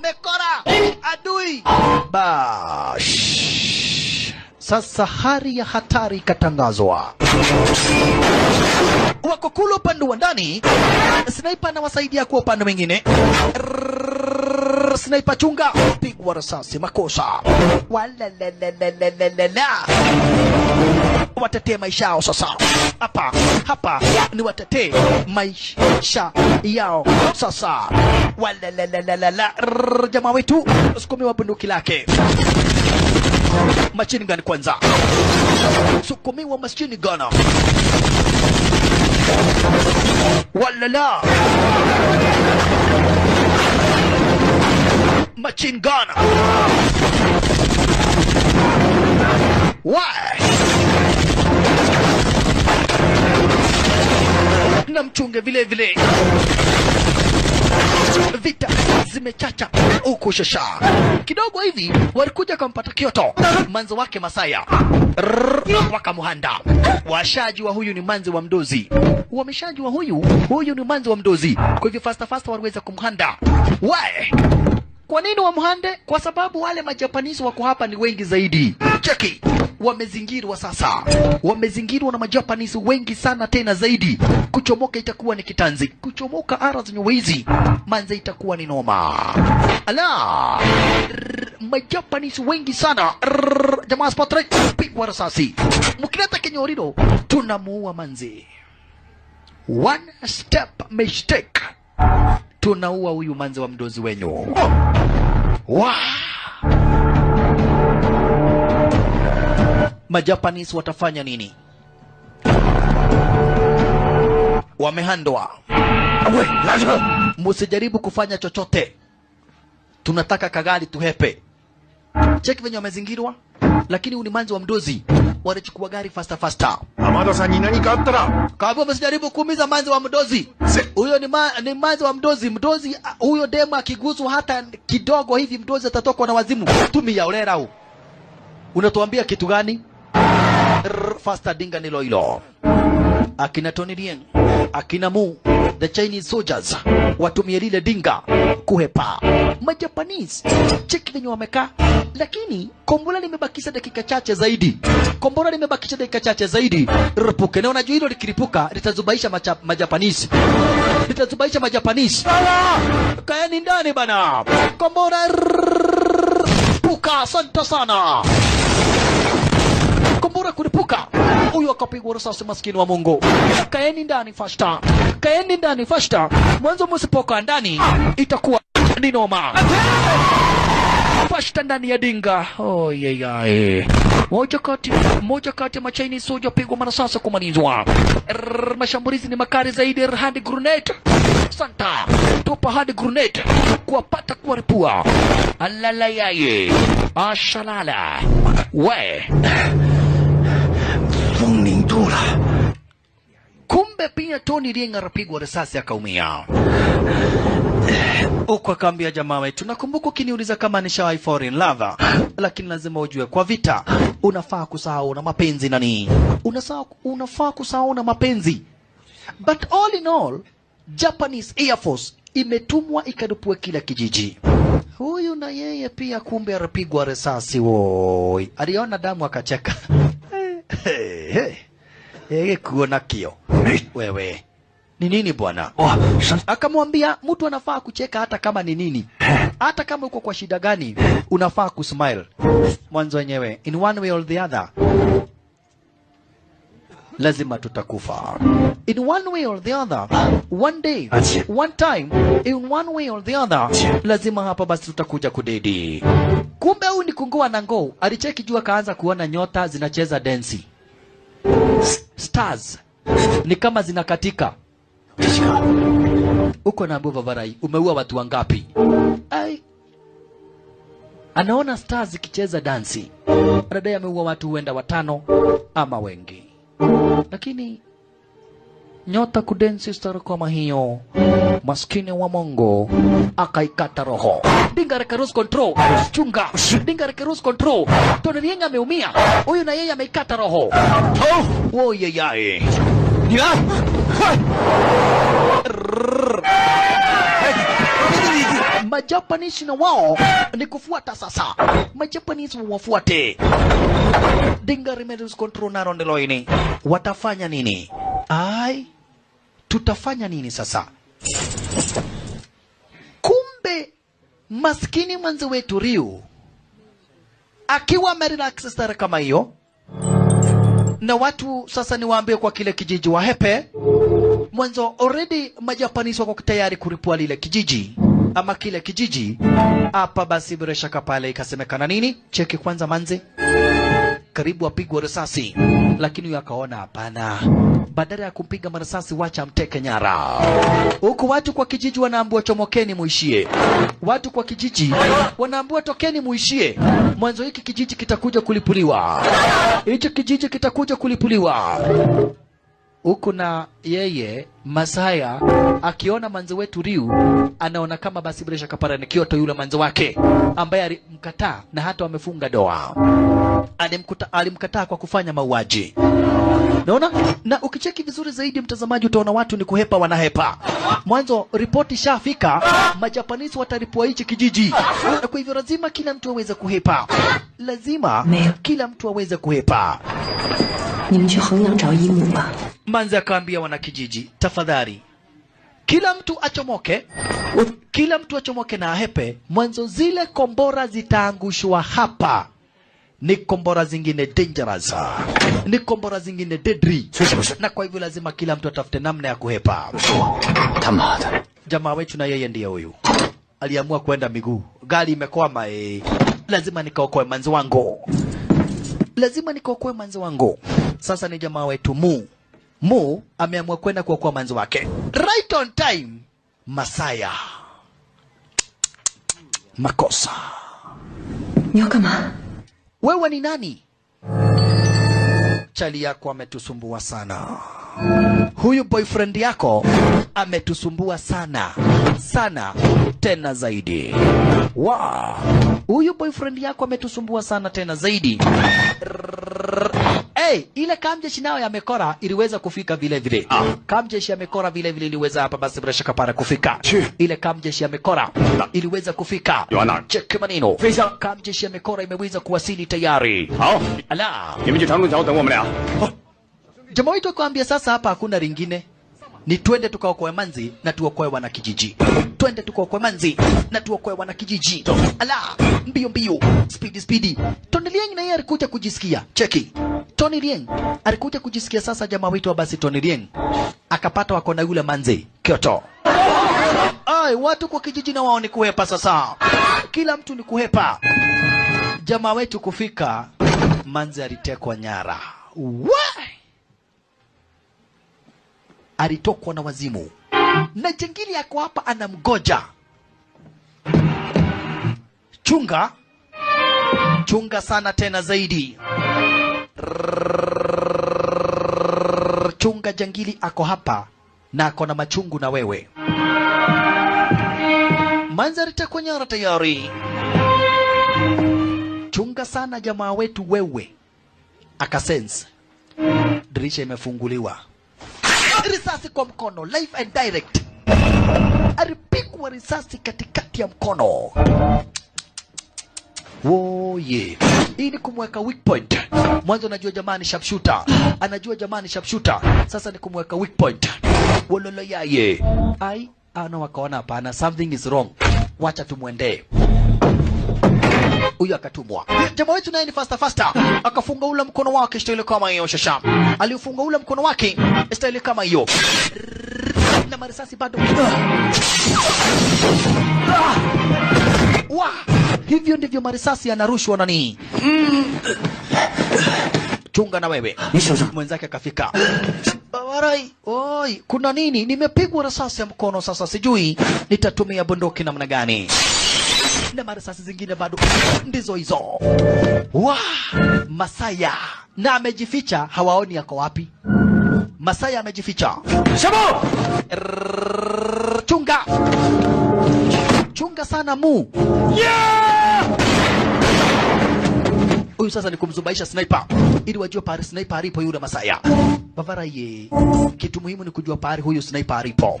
mekora, adui. Bash. Sasa hali ya hatari ikatangazwa. Wako kule upande wa ndani, sniper anawasaidia kwa upande mwingine. Sniper chunga, pigwa risasi makosa. Wala la la la la la la. Watetee maisha yao sasa. Hapa, hapa ni watetee maisha yao sasa. Wala la la la la la. Jamaa wetu sukumiwa bunduki lake. Machine gun kwanza. Sukumiwa machine gun. Wala la. Machine gun. Why? Na mchunge vile vile. Vita zimechacha huko shasha. Kidogo hivi walikuja kumpata Kyoto. Manzi wake Masaya wakamuhanda. Washajua huyu ni manzi wa mdozi. Wameshajua huyu ni manzi wa mdozi. Kwa hivyo faster faster waliweza kumhanda. Why? Kwa nini wamhande? Kwa sababu wale Majapanese wako hapa ni wengi zaidi. Cheki. Wamezingirwa sasa. Wamezingirwa na Majapanese wengi sana tena zaidi. Kuchomoka itakuwa ni kitanzi. Kuchomoka ara zenye hizi manze itakuwa ni noma. Ala. Majapanese wengi sana. Jamaa Patrick pigwa risasi. Mkileta kinyoriro tunamuua manze. One step mistake. Tunaua huyu manze wa mdozi wenyu. Wow. Majapanese watafanya nini? Wamehandwa. Musijaribu kufanya chochote. Tunataka kagali tuhepe. Check venye wamezingirwa, lakini huyu ni manzi wa mdozi. Walichukua gari faster faster. Amado-san ni nani ka attara? Kabu msijaribu kuumiza manzi wa mdozi. Huyo ni manzi wa mdozi. Mdozi huyo demu akiguswa hata kidogo hivi mdozi atatokwa na wazimu. Tumia olera huu. Unatuambia kitu gani? Faster dinga nilo hilo. Akina Tony Dien, akina Mu, The Chinese soldiers watumie lile dinga kuhepa. Majapanese cheki venye wamekaa, lakini kombora limebakisha dakika chache zaidi. Kombora limebakisha dakika chache zaidi ripuke. Na unajua hilo likiripuka litazubaisha Majapanese. Litazubaisha Majapanese. Kaeni ndani bana. Kombora ripuka, asante sana. Kombora kulipuka, huyu akapigwa risasi, maskini wa Mungu. Kaeni ndani fasta, kaeni ndani fasta. Mwanzo msipoka ndani itakuwa ni noma. Fasta ndani ya dinga. Oh yeah, yeah. Moja kati ya Chinese soldier pigwa marasasi kumalizwa. Mashambulizi ni makali zaidi. Hand grenade. Santa tupa hand grenade kuwapata kuwaripua. Alala yaye. Ashalala. We. Kumbe pia Tony Rieng arapigwa risasi akaumia. Huko akaambia jamaa wetu, nakumbuka ukiniuliza kama nishawahi fall in love, lakini lazima ujue kwa vita unafaa kusahau na mapenzi nani. Unafaa kusahau na mapenzi. But all in all, Japanese Air Force imetumwa ikadupue kila kijiji. Huyu na yeye pia kumbe arapigwa risasi woi. Aliona damu akacheka. Hey, hey. Kuona kio. Wewe ni nini bwana? Akamwambia mtu anafaa kucheka hata kama ni nini. Hata kama uko kwa shida gani, unafaa kusmile. Mwanzo wenyewe, in one way or the other, lazima tutakufa. In one way or the other, one day, one time, in one way or the other, lazima hapa basi tutakuja kudedi. Kumbe huyu ni kungoa na ngoo. Alicheki jua kaanza kuona nyota zinacheza densi. Stars ni kama zinakatika. Uko na Abu Vavarai, umeua watu wangapi? Ai. Anaona stars zikicheza dansi. Baadaye ameua watu huenda 5 ama wengi. Lakini nyota kudensi star kama hiyo, maskini wa Mungu akaikata roho. Dinga reka lose control. Chunga. Dinga reka lose control. Tony Rieng ameumia. Huyu na yeye ameikata roho. Oh ye yae. Ni lai. Majapanese na wao ni kufuata sasa. Majapanese wafuate. Dinga lose control na rondeloini. Watafanya nini? Ai, tutafanya nini sasa? Kumbe maskini mwanzo wetu Ryu akiwa amerelax star kama hiyo, na watu sasa niwaambie kwa kile kijiji wa hepe. Mwanzo already Majapanese wako tayari kulipua lile kijiji ama kile kijiji hapa. Basi bila shaka pale ikasemekana nini? Cheki kwanza manze, karibu apigwe risasi, lakini huyu akaona hapana, badala ya kumpiga marasasi wacha mteke nyara. Huku watu kwa kijiji wanaambiwa chomokeni muishie. Watu kwa kijiji wanaambiwa tokeni muishie. Mwanzo hiki kijiji kitakuja kulipuliwa. Hicho kijiji kitakuja kulipuliwa. Huku na yeye Masaya akiona manzi wetu Ryu anaona kama basi bila shaka pale ni Kyoto yule manzi wake ambaye alimkataa na hata wamefunga doa. Alimkataa kwa kufanya mauaji. Naona? Na ukicheki vizuri zaidi mtazamaji utaona watu ni kuhepa wanahepa. Mwanzo ripoti shafika, Majapanese watalipua hichi kijiji. Na kwa hivyo lazima kila mtu aweze kuhepa. Lazima kila mtu aweze kuhepa. Manzi akaambia wanakijiji, tafadhali kila mtu achomoke, kila mtu achomoke na ahepe. Mwanzo zile kombora zitaangushwa hapa ni kombora zingine dangerous, ni kombora zingine deadly, na kwa hivyo lazima kila mtu atafute namna ya kuhepa. Jamaa wetu na yeye ndiye huyu aliamua kwenda miguu, gari imekwama, lazima nikaokoe manzi wangu, lazima nikaokoe manzi wangu. Sasa ni jamaa wetu Mu ameamua kwenda kuokoa manzi wake right on time. Masaya makosa. Nyokama, wewe ni nani? Chali yako ametusumbua sana. Huyu boyfriend yako ametusumbua sana sana tena zaidi. Wow. Huyu boyfriend yako ametusumbua sana tena zaidi. Hey, Hey, ile kamjeshi nao ya Mekora iliweza kufika vile vile. Kamjeshi ya Mekora vile vile iliweza hapa basi bila shaka para kufika. Ile kamjeshi ya Mekora iliweza kufika. Check maneno. Kamjeshi ya Mekora imeweza kuwasili tayari. Ala. Jamaa wetu akamwambia sasa hapa hakuna lingine. Ni twende tukaokoe manzi na tuokoe wanakijiji. Twende tukaokoe manzi na tuokoe wanakijiji. Ala, mbio mbio, speedy speedy. Tony Lieng na yeye alikuja kujisikia. Cheki. Tony Lieng alikuja kujisikia sasa jamaa wetu basi Tony Lieng akapata wako na yule manzi Kyoto. Ai, watu kwa kijiji na wao ni kuhepa sasa. Kila mtu ni kuhepa. Jamaa wetu kufika, manzi alitekwa nyara. Why? Alitokwa na wazimu. Na jengili yako hapa anamgoja. Chunga. Chunga sana tena zaidi. Chunga, jangili ako hapa na ako na machungu na wewe. Manzi alitekwa nyara tayari. Chunga sana jamaa wetu wewe. Akasense dirisha imefunguliwa. Risasi kwa mkono, live and direct. Alipigwa risasi katikati ya mkono. Woye. Hii ni kumweka weak point. Mwanzo anajua jamani sharpshooter. Anajua jamani sharpshooter. Sasa ni kumweka weak point. Wololo yaye. Ai, ana wakaona hapana, something is wrong. Wacha tumuendee. Huyu akatumwa. Jamaa wetu naye ni faster faster. Akafunga ule mkono wake style kama hiyo shasha. Alifunga ule mkono wake style kama hiyo. Na marisasi bado. Wa, hivyo ndivyo marisasi yanarushwa nani? Chunga na wewe. Mwenzake akafika. Bawarai, oi, kuna nini? Nimepigwa risasi ya mkono sasa sijui nitatumia bunduki namna gani. Na marisasi zingine bado ndizo hizo. Wa, Masaya na amejificha, hawaoni yako wapi. Masaya amejificha. Shabo! Chunga. Chunga sana mu. Yeah! Huyu sasa ni kumzubaisha sniper ili wajue pahali sniper alipo yule Masaya. Bavara ye. Kitu muhimu ni kujua pahali huyu sniper alipo.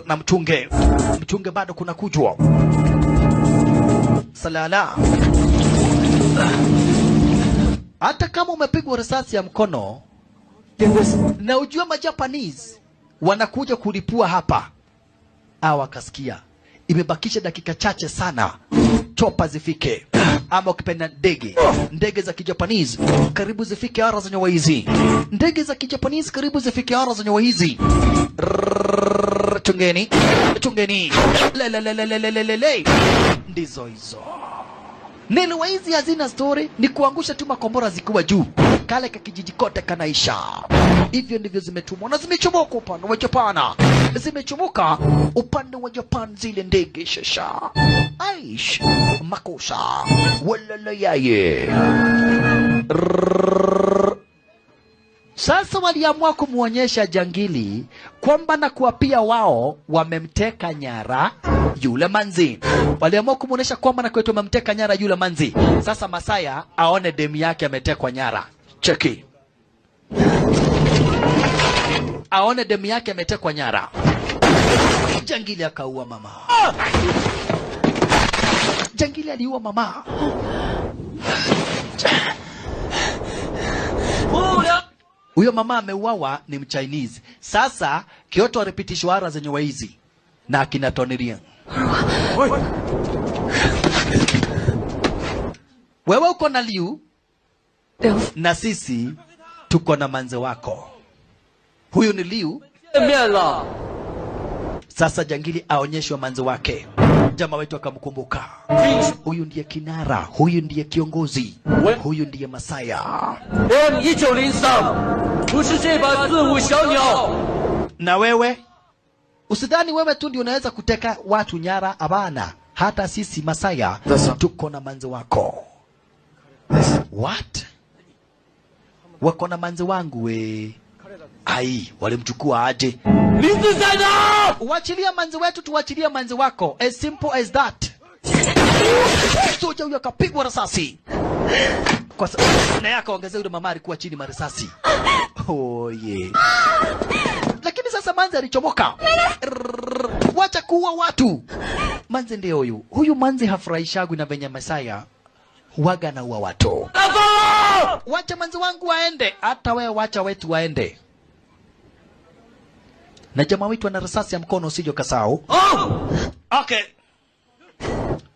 Na mchunge. Mchunge bado kuna kujua. Salala. Hata kama umepigwa risasi ya mkono na ujue ma Japanese wanakuja kulipua hapa. Hawa kasikia. Imebakisha dakika chache sana chopa zifike. Ama ukipenda ndege. Ndege za Kijapanese karibu zifike ara za nyawaizi. Ndege za Kijapanese karibu zifike ara za nyawaizi. Chungeni. Chungeni. Le le le le le le le. Ndizo hizo. Niliwaizi hazina story, ni kuangusha tu makombora zikiwa juu. Kale kakijiji kote kanaisha. Hivyo ndivyo zimetumwa na zimechomoka upande wa Japan. Zimechomoka upande wa Japan zile ndege shasha. Aish makosa. Walala yaye. Sasa waliamua kumuonyesha jangili kwamba na kuapia wao wamemteka nyara yule manzi. Waliamua kumuonyesha kwamba na kwetu wamemteka nyara yule manzi. Sasa Masaya aone demu yake ametekwa nyara. Cheki. Aone demu yake ametekwa nyara. Jangili akaua mama. Jangili aliua mama. Huyo mama ameuawa ni Mchinese. Sasa Kyoto alipitishwa ara zenye waizi na akina Tony Lieng. Wewe uko na Liu na sisi tuko na manze wako. Huyu ni Liu. Sasa jangili aonyeshwa manze wake. Jamaa wetu akamkumbuka. Huyu ndiye kinara, huyu ndiye kiongozi, huyu ndiye Masaya. Na wewe usidhani wewe tu ndio unaweza kuteka watu nyara, abana. Hata sisi Masaya tuko na manze wako. What? Wako na manze wangu we. Ai, walimchukua aje? Uachilia manzi wetu, tuachilia manzi wako. As simple as that. Soja huyo akapigwa risasi. Kwa na yaka ongezea yule mama alikuwa chini marisasi. Oh yeah. Lakini sasa manzi alichomoka. Wacha kuua watu. Manzi ndio huyu. Huyu manzi hafurahishagwi na venye Masaya huaga na uwa watu. Wacha manzi wangu waende. Hata wewe wacha wetu waende. Na jamaa wetu ana risasi ya mkono usije kasahau. Oh! Okay.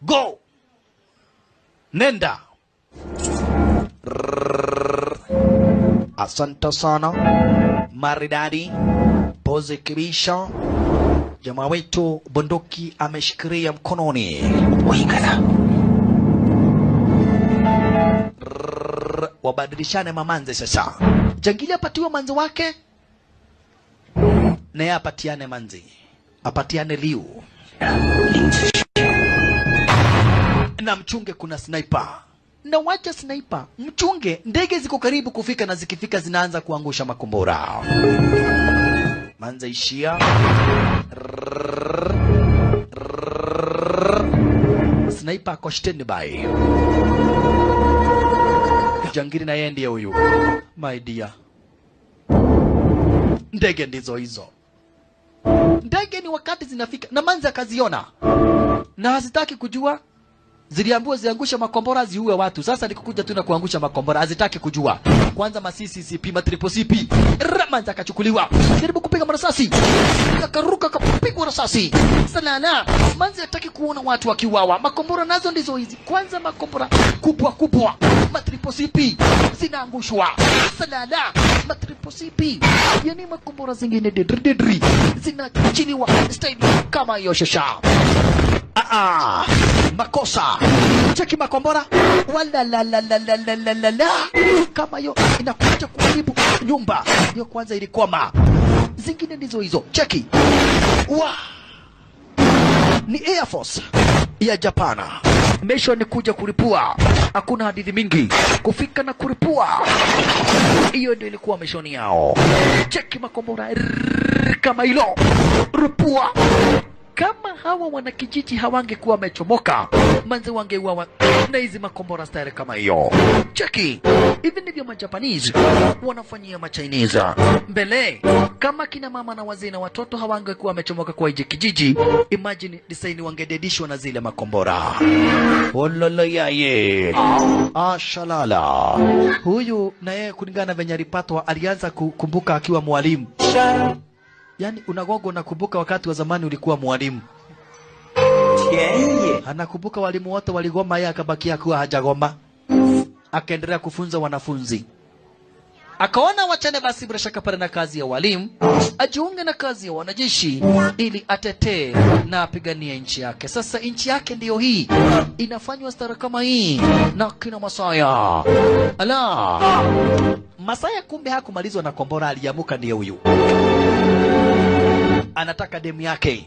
Go. Nenda. Asante sana. Maridadi. Pose kibisha. Jamaa wetu bunduki ameshikilia mkononi. Wabadilishane mamanze sasa. Jangili apatiwe manzi wake, naye apatiane manzi, apatiane Liu. Na mchunge kuna sniper. Na wacha sniper, mchunge, ndege ziko karibu kufika na zikifika zinaanza kuangusha makombora. Manza ishia. Sniper ako standby. Jangiri na yeye ndiye huyu. My dear. Ndege ndizo hizo. Ndege ni wakati zinafika na manzi akaziona. Na hazitaki kujua. Ziliambiwa ziangushe makombora ziue watu. Sasa nikukuja tu na kuangusha makombora, hazitaki kujua. Kwanza ma CCCP, ma triple CP. Manzi akachukuliwa. Jaribu kupiga marasasi. Akaruka akapigwa risasi. Salala. Manzi hataki kuona watu wakiuawa. Makombora nazo ndizo hizi. Kwanza makombora kubwa kubwa. Ma triple CP zinaangushwa. Salala. Ma triple CP. Yani makombora zingine dedri zinachiliwa style kama hiyo shasha. Makosa. Cheki makombora. Wala la la la la la la la la. Kama hiyo inakuja kuharibu nyumba. Hiyo kwanza ilikwama. Zingine ndizo hizo. Cheki. Wa. Ni Air Force ya Japana. Mission ni kuja kulipua. Hakuna hadithi mingi. Kufika na kulipua. Hiyo ndio ilikuwa mission yao. Cheki makombora kama hilo. Rupua. Kama hawa wanakijiji hawangekuwa wamechomoka, manzi wangeuawa na hizi makombora style kama hiyo. Cheki, hivi ndivyo ma-Japanese wanafanyia ma-Chinese. Mbele, kama kina mama na wazee na watoto hawangekuwa wamechomoka kwa hiji kijiji, imagine design wangededishwa na zile makombora. Ololo yaye. Ashalala. Huyu na yeye kulingana venye alipatwa alianza kukumbuka akiwa mwalimu. Yani unagongo unakumbuka wakati wa zamani ulikuwa mwalimu. Anakumbuka walimu wote waligoma, yeye akabakia kuwa hajagoma. Akaendelea kufunza wanafunzi. Akaona wachane basi bila shaka pale na kazi ya walimu, ajiunge na kazi ya wanajeshi ili atetee na apiganie nchi yake. Sasa nchi yake ndiyo hii inafanywa stara kama hii na kina Masaya. Ala. Masaya kumbe hakumalizwa na kombora, aliamuka ndiye huyu. Anataka demu yake.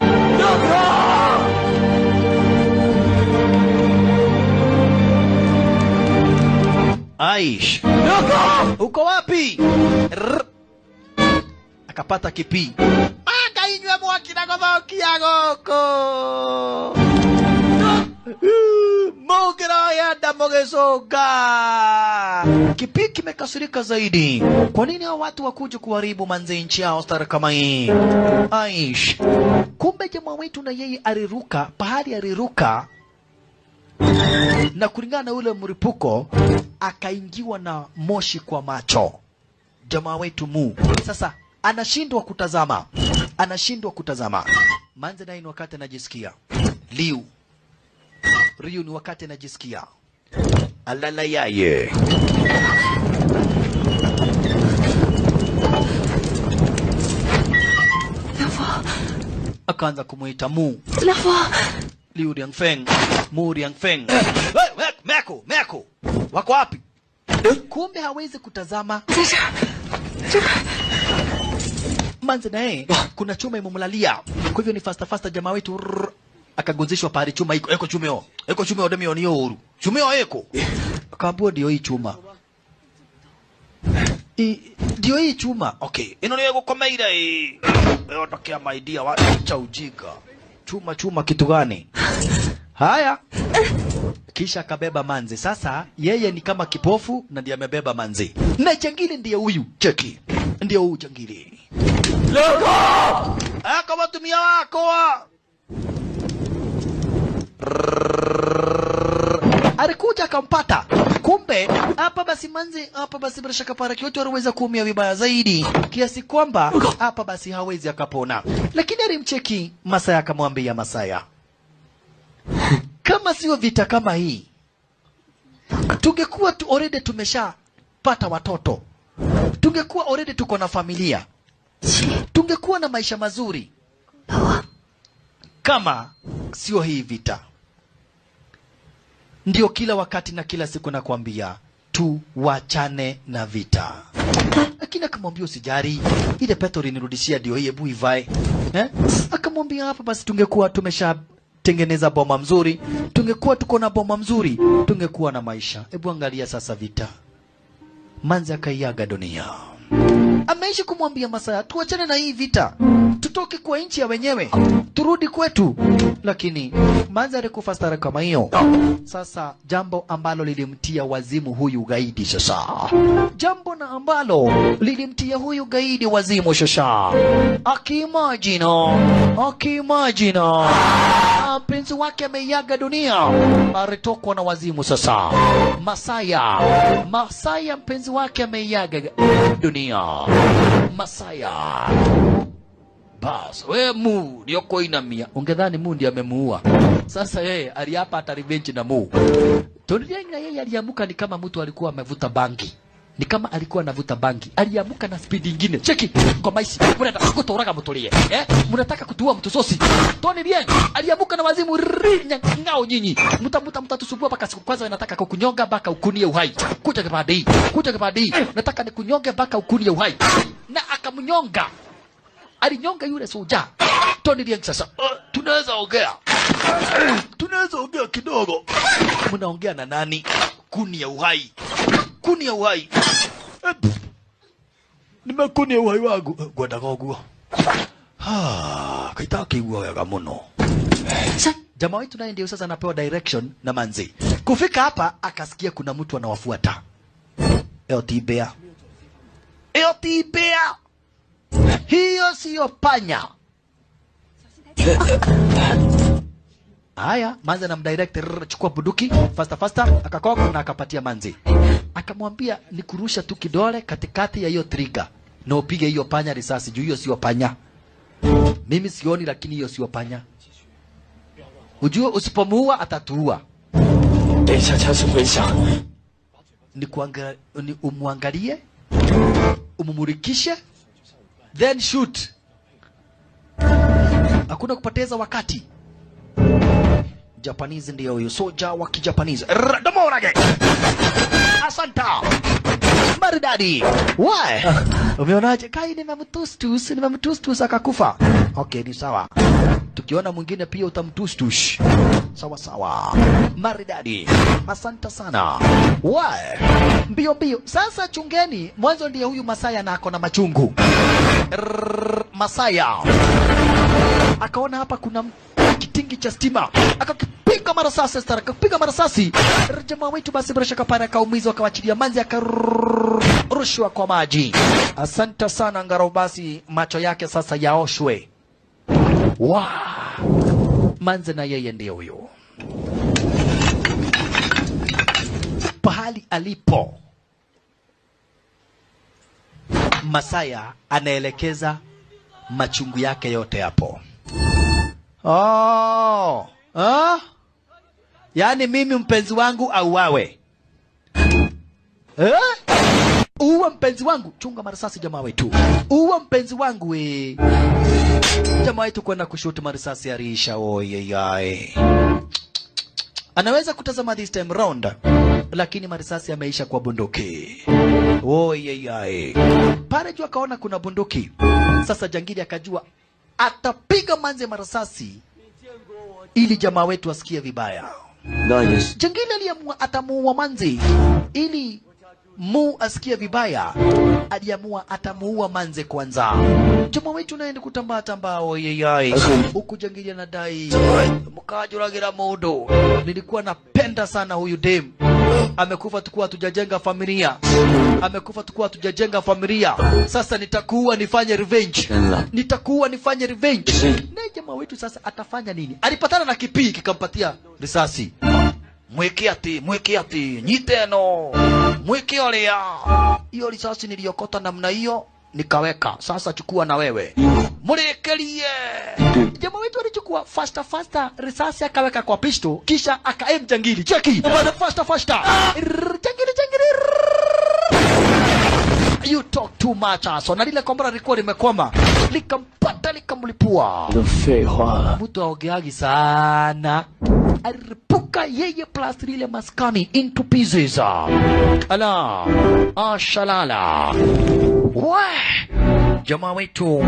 Aish. Uko wapi? Akapata kipi. Akainywa mwaki na gothokia goko. Mugira yenda mugicoka. Kipi kimekasirika zaidi. Kwa nini hao watu wakuja kuharibu manze nchi yao stara kama hii? Aish. Kumbe jamaa wetu na yeye aliruka, pahali aliruka na kulingana na ule mripuko akaingiwa na moshi kwa macho. Jamaa wetu mu. Sasa anashindwa kutazama. Anashindwa kutazama. Manze naye ni wakati anajisikia. Liu. Ryu ni wakati anajisikia. Alala yaye. Akaanza kumuita Mu. Liu Liangfeng, Mu Liangfeng. Meko, Meko. Wako wapi? Kumbe hawezi kutazama. Manze naye kuna chuma imemlalia. Kwa hivyo ni faster faster jamaa wetu akagonzishwa pale chuma iko. Eko chumeo. Eko chumeo demio ni huru. Chumeo eko. Akaambiwa ndio hii chuma. Ndio hii chuma. Okay. Ino ni gukomeire ii. Wewe tokea my dear wacha ujinga. Chuma chuma kitu gani? Haya. Kisha akabeba manzi. Sasa yeye ni kama kipofu na ndiye amebeba manzi. Na jangili ndiye huyu, cheki. Ndiye huyu jangili. Loko! Akawatumia wako. Alikuja akampata. Kumbe hapa basi manzi, hapa basi bila shaka para kioto aliweza kuumia vibaya zaidi kiasi kwamba hapa basi hawezi akapona. Lakini alimcheki Masaya akamwambia Masaya, kama sio vita kama hii tungekuwa tu already tumeshapata watoto, tungekuwa already tuko na familia, tungekuwa na maisha mazuri kama sio hii vita. Ndio kila wakati na kila siku nakwambia tuwachane na vita. Lakini akamwambia usijari, ile pete ulinirudishia ndio hii, hebu ivae. Akamwambia hapa basi tungekuwa tumesha tengeneza boma mzuri, tungekuwa tuko na boma mzuri, tungekuwa na maisha. Hebu angalia sasa vita. Manzi akaiaga dunia. Ameishi kumwambia Masaya tuachane na hii vita, tutoke kwa nchi ya wenyewe, turudi kwetu. Lakini Manzi alikufa stara kama hiyo. Sasa jambo ambalo lilimtia wazimu huyu gaidi sasa, jambo na ambalo lilimtia huyu gaidi wazimu sasa, akimagine mpenzi wake ameiaga dunia, alitokwa na wazimu sasa. Masaya mpenzi wake ameiaga dunia. Masaya bas, we mu ndio inamia. Ungedhani mu ndiye amemuua. Sasa yeye aliapa ata revenge na mu. Tonienga yeye aliamuka ni kama mtu alikuwa amevuta bangi. Ni kama alikuwa anavuta bangi. Aliamuka na speed nyingine. Cheki kwa maisi. Mnataka kutoraga mtulie. Mnataka kutuua mtu sosi. Tony Lieng aliamuka na wazimu ngao nyinyi. Mtatusumbua mpaka siku kwanza nataka kukunyonga mpaka ukunie uhai. Kuja kipande hii. Kuja kipande hii. Nataka nikunyonge mpaka ukunie uhai. Na akamnyonga. Alinyonga yule soja. Tony Lieng sasa, tunaweza ongea. Tunaweza ongea kidogo. Mnaongea na nani? Kuni ya uhai. Kuni ya uhai. Nimekuni ya uhai wangu. Gwenda goguo. Ha, kaitaki guo wega muno. Jamaa wetu naye ndio sasa anapewa direction na manzi. Kufika hapa akasikia kuna mtu anawafuata. Eotibea. Eotibea. Hiyo siyo panya. Haya, manzi anamdirect, chukua bunduki faster, akakoka na akapatia manzi. Akamwambia ni kurusha tu kidole katikati ya hiyo trigger na upige hiyo panya risasi, juu hiyo sio panya. Mimi sioni, lakini hiyo sio panya. Ujue usipomuua atatuua. Ni umwangalie, umumurikishe, then shoot. Hakuna kupoteza wakati. Japanese ndio huyo soja wa Kijapanese. Domorage. Asanta. Maridadi. Why? Umeonaje? Kai nimemtustus akakufa. Okay, ni sawa. Tukiona mwingine pia utamtustus. Sawa sawa. Maridadi. Asanta sana. Why? Mbio mbio. Sasa chungeni, mwanzo ndiye huyu Masaya na ako na machungu. Masaya. Akaona hapa kuna kitingi cha stima, akakipiga marasasi, akapiga marasasi. Jamaa wetu basi bila shaka pale akaumizwa, akawachilia manzi, akarushwa kwa maji. Asante sana ngaro, basi macho yake sasa yaoshwe. Wow. Manzi na yeye ndiye huyo. Pahali alipo Masaya anaelekeza machungu yake yote hapo. Oh, ah? Yaani mimi mpenzi wangu auawe. Eh? Uwa mpenzi wangu, chunga marisasi jamaa wetu. Uwa mpenzi wangu we. Jamaa wetu kwenda kushoot marisasi yarisha oye yae. Anaweza kutazama this time round, lakini marisasi yameisha kwa bunduki. Oye yae. Pale juu akaona kuna bunduki. Sasa jangili akajua atapiga manze marasasi ili jamaa wetu asikie vibaya. Jangili aliamua atamuua manze ili Mu asikia vibaya, aliamua atamuua manze kwanza. Jamaa wetu naende kutambaa tambaa oyeyai. Huku jangili anadai mkajuragira mundu, nilikuwa napenda sana huyu dem. Amekufa tukuwa hatujajenga familia. Amekufa tukuwa hatujajenga familia. Sasa nitakuua nifanye revenge. Nitakuua nifanye revenge. Na jamaa wetu sasa atafanya nini? Alipatana na kipii kikampatia risasi. Mweke ati, nyiteno. Mweke olea. Hiyo risasi niliokota namna hiyo nikaweka. Sasa chukua na wewe. Murekerie. Jamaa wetu alichukua faster risasi akaweka kwa pistol, kisha akaem jangili. Cheki. Faster. Jangili. You talk too much aso. Na lile kombora lilikuwa limekwama, likampata likamlipua. Mtu aogeagi sana. Alipuka yeye plus lile maskani into pieces. Ala ashalala. Wah! Jamaa wetu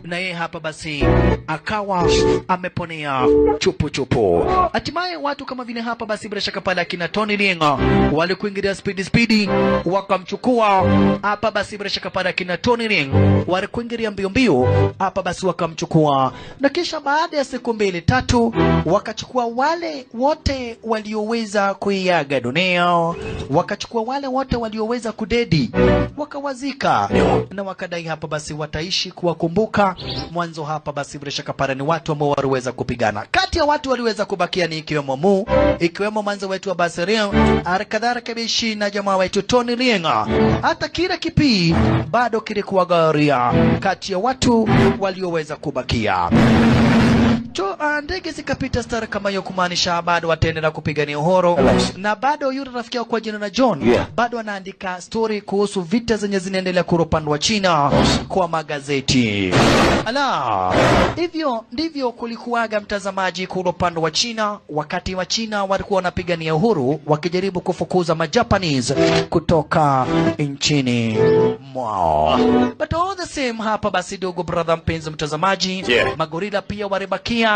na yeye hapa basi akawa ameponea chupu chupu. Hatimaye watu kama vile hapa basi bila shaka pale akina Tony Linga walikuingilia speedy wakamchukua hapa basi bila shaka pale akina Tony Linga walikuingilia mbio mbio hapa basi wakamchukua, na kisha baada ya siku 2 3 wakachukua wale wote walioweza kuiaga dunia, wakachukua wale wote walioweza kudedi wakawazika, na wakadai hapa basi wataishi kuwakumbuka. Mwanzo hapa basi bila shaka pale ni watu ambao waliweza kupigana. Kati ya watu waliweza kubakia ni ikiwemo Mu, ikiwemo manzo wetu wa Basirio, alikadhalika bishi na jamaa wetu Tony Linga. Hata kila kipii bado kilikuwa garia kati ya watu walioweza kubakia. Ndege zikapita stara kama hiyo, kumaanisha bado wataendelea kupigania uhuru. Na bado yule rafiki yao kwa jina na John bado anaandika story kuhusu vita zenye zinaendelea kule upande wa China kwa magazeti. Ala, hivyo ndivyo kulikuwaga mtazamaji kule upande wa China, wakati wa China walikuwa wanapigania uhuru wakijaribu kufukuza majapanese kutoka nchini mwao. But all the same hapa basi, dogo brother mpenzi mtazamaji, magorila pia walibakia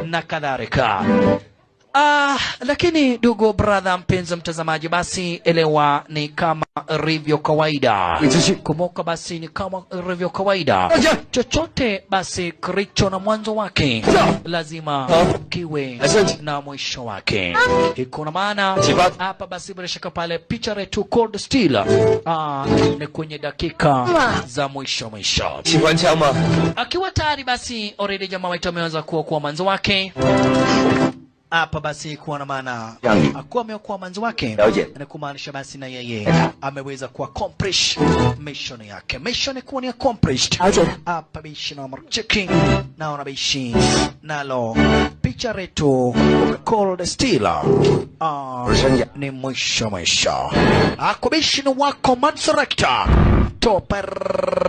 na kadhalika. Lakini ndugu brother mpenzi mtazamaji, basi elewa ni kama rivyo kawaida. Kumbuka basi ni kama rivyo kawaida, chochote basi kilicho na mwanzo wake lazima kiwe na mwisho wake. Iko na maana hapa basi bila shaka pale picha yetu Cold Steel ni kwenye dakika za mwisho mwisho. Akiwa tayari basi already jamaa wetu ameanza kuwa mwanzo wake. Hapa basi kuwa na maana akuwa ameokoa manzi wake, na kumaanisha basi na yeye ameweza ku accomplish mission yake. Mission kuwa ni accomplished. Hapa bishi na marchecking na bishi nalo picha letu Cold Steel ni mwisho mwisho. Akubishi ni wako Mansurector, top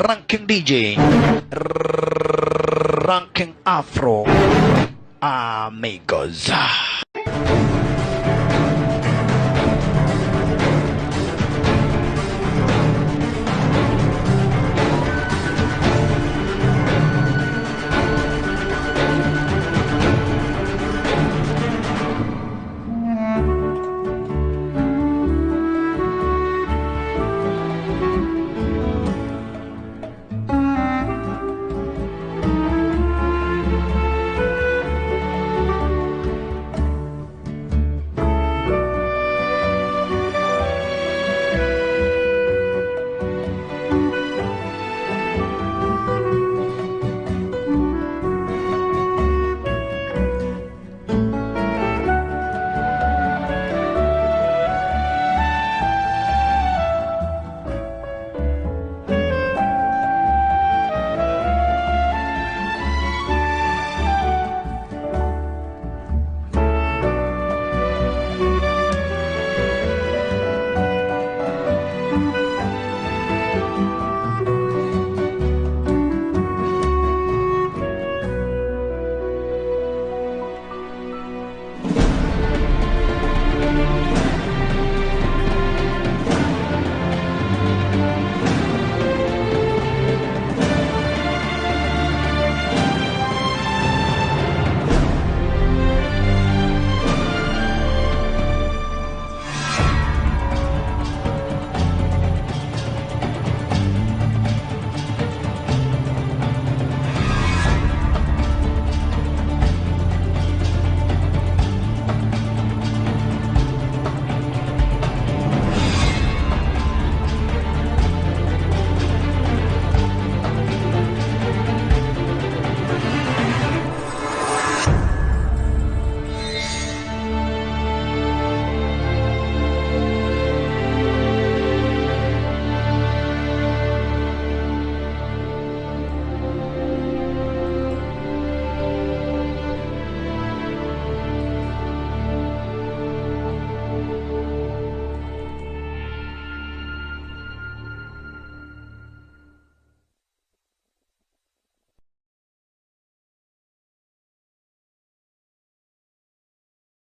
ranking DJ, ranking Afro Amigos.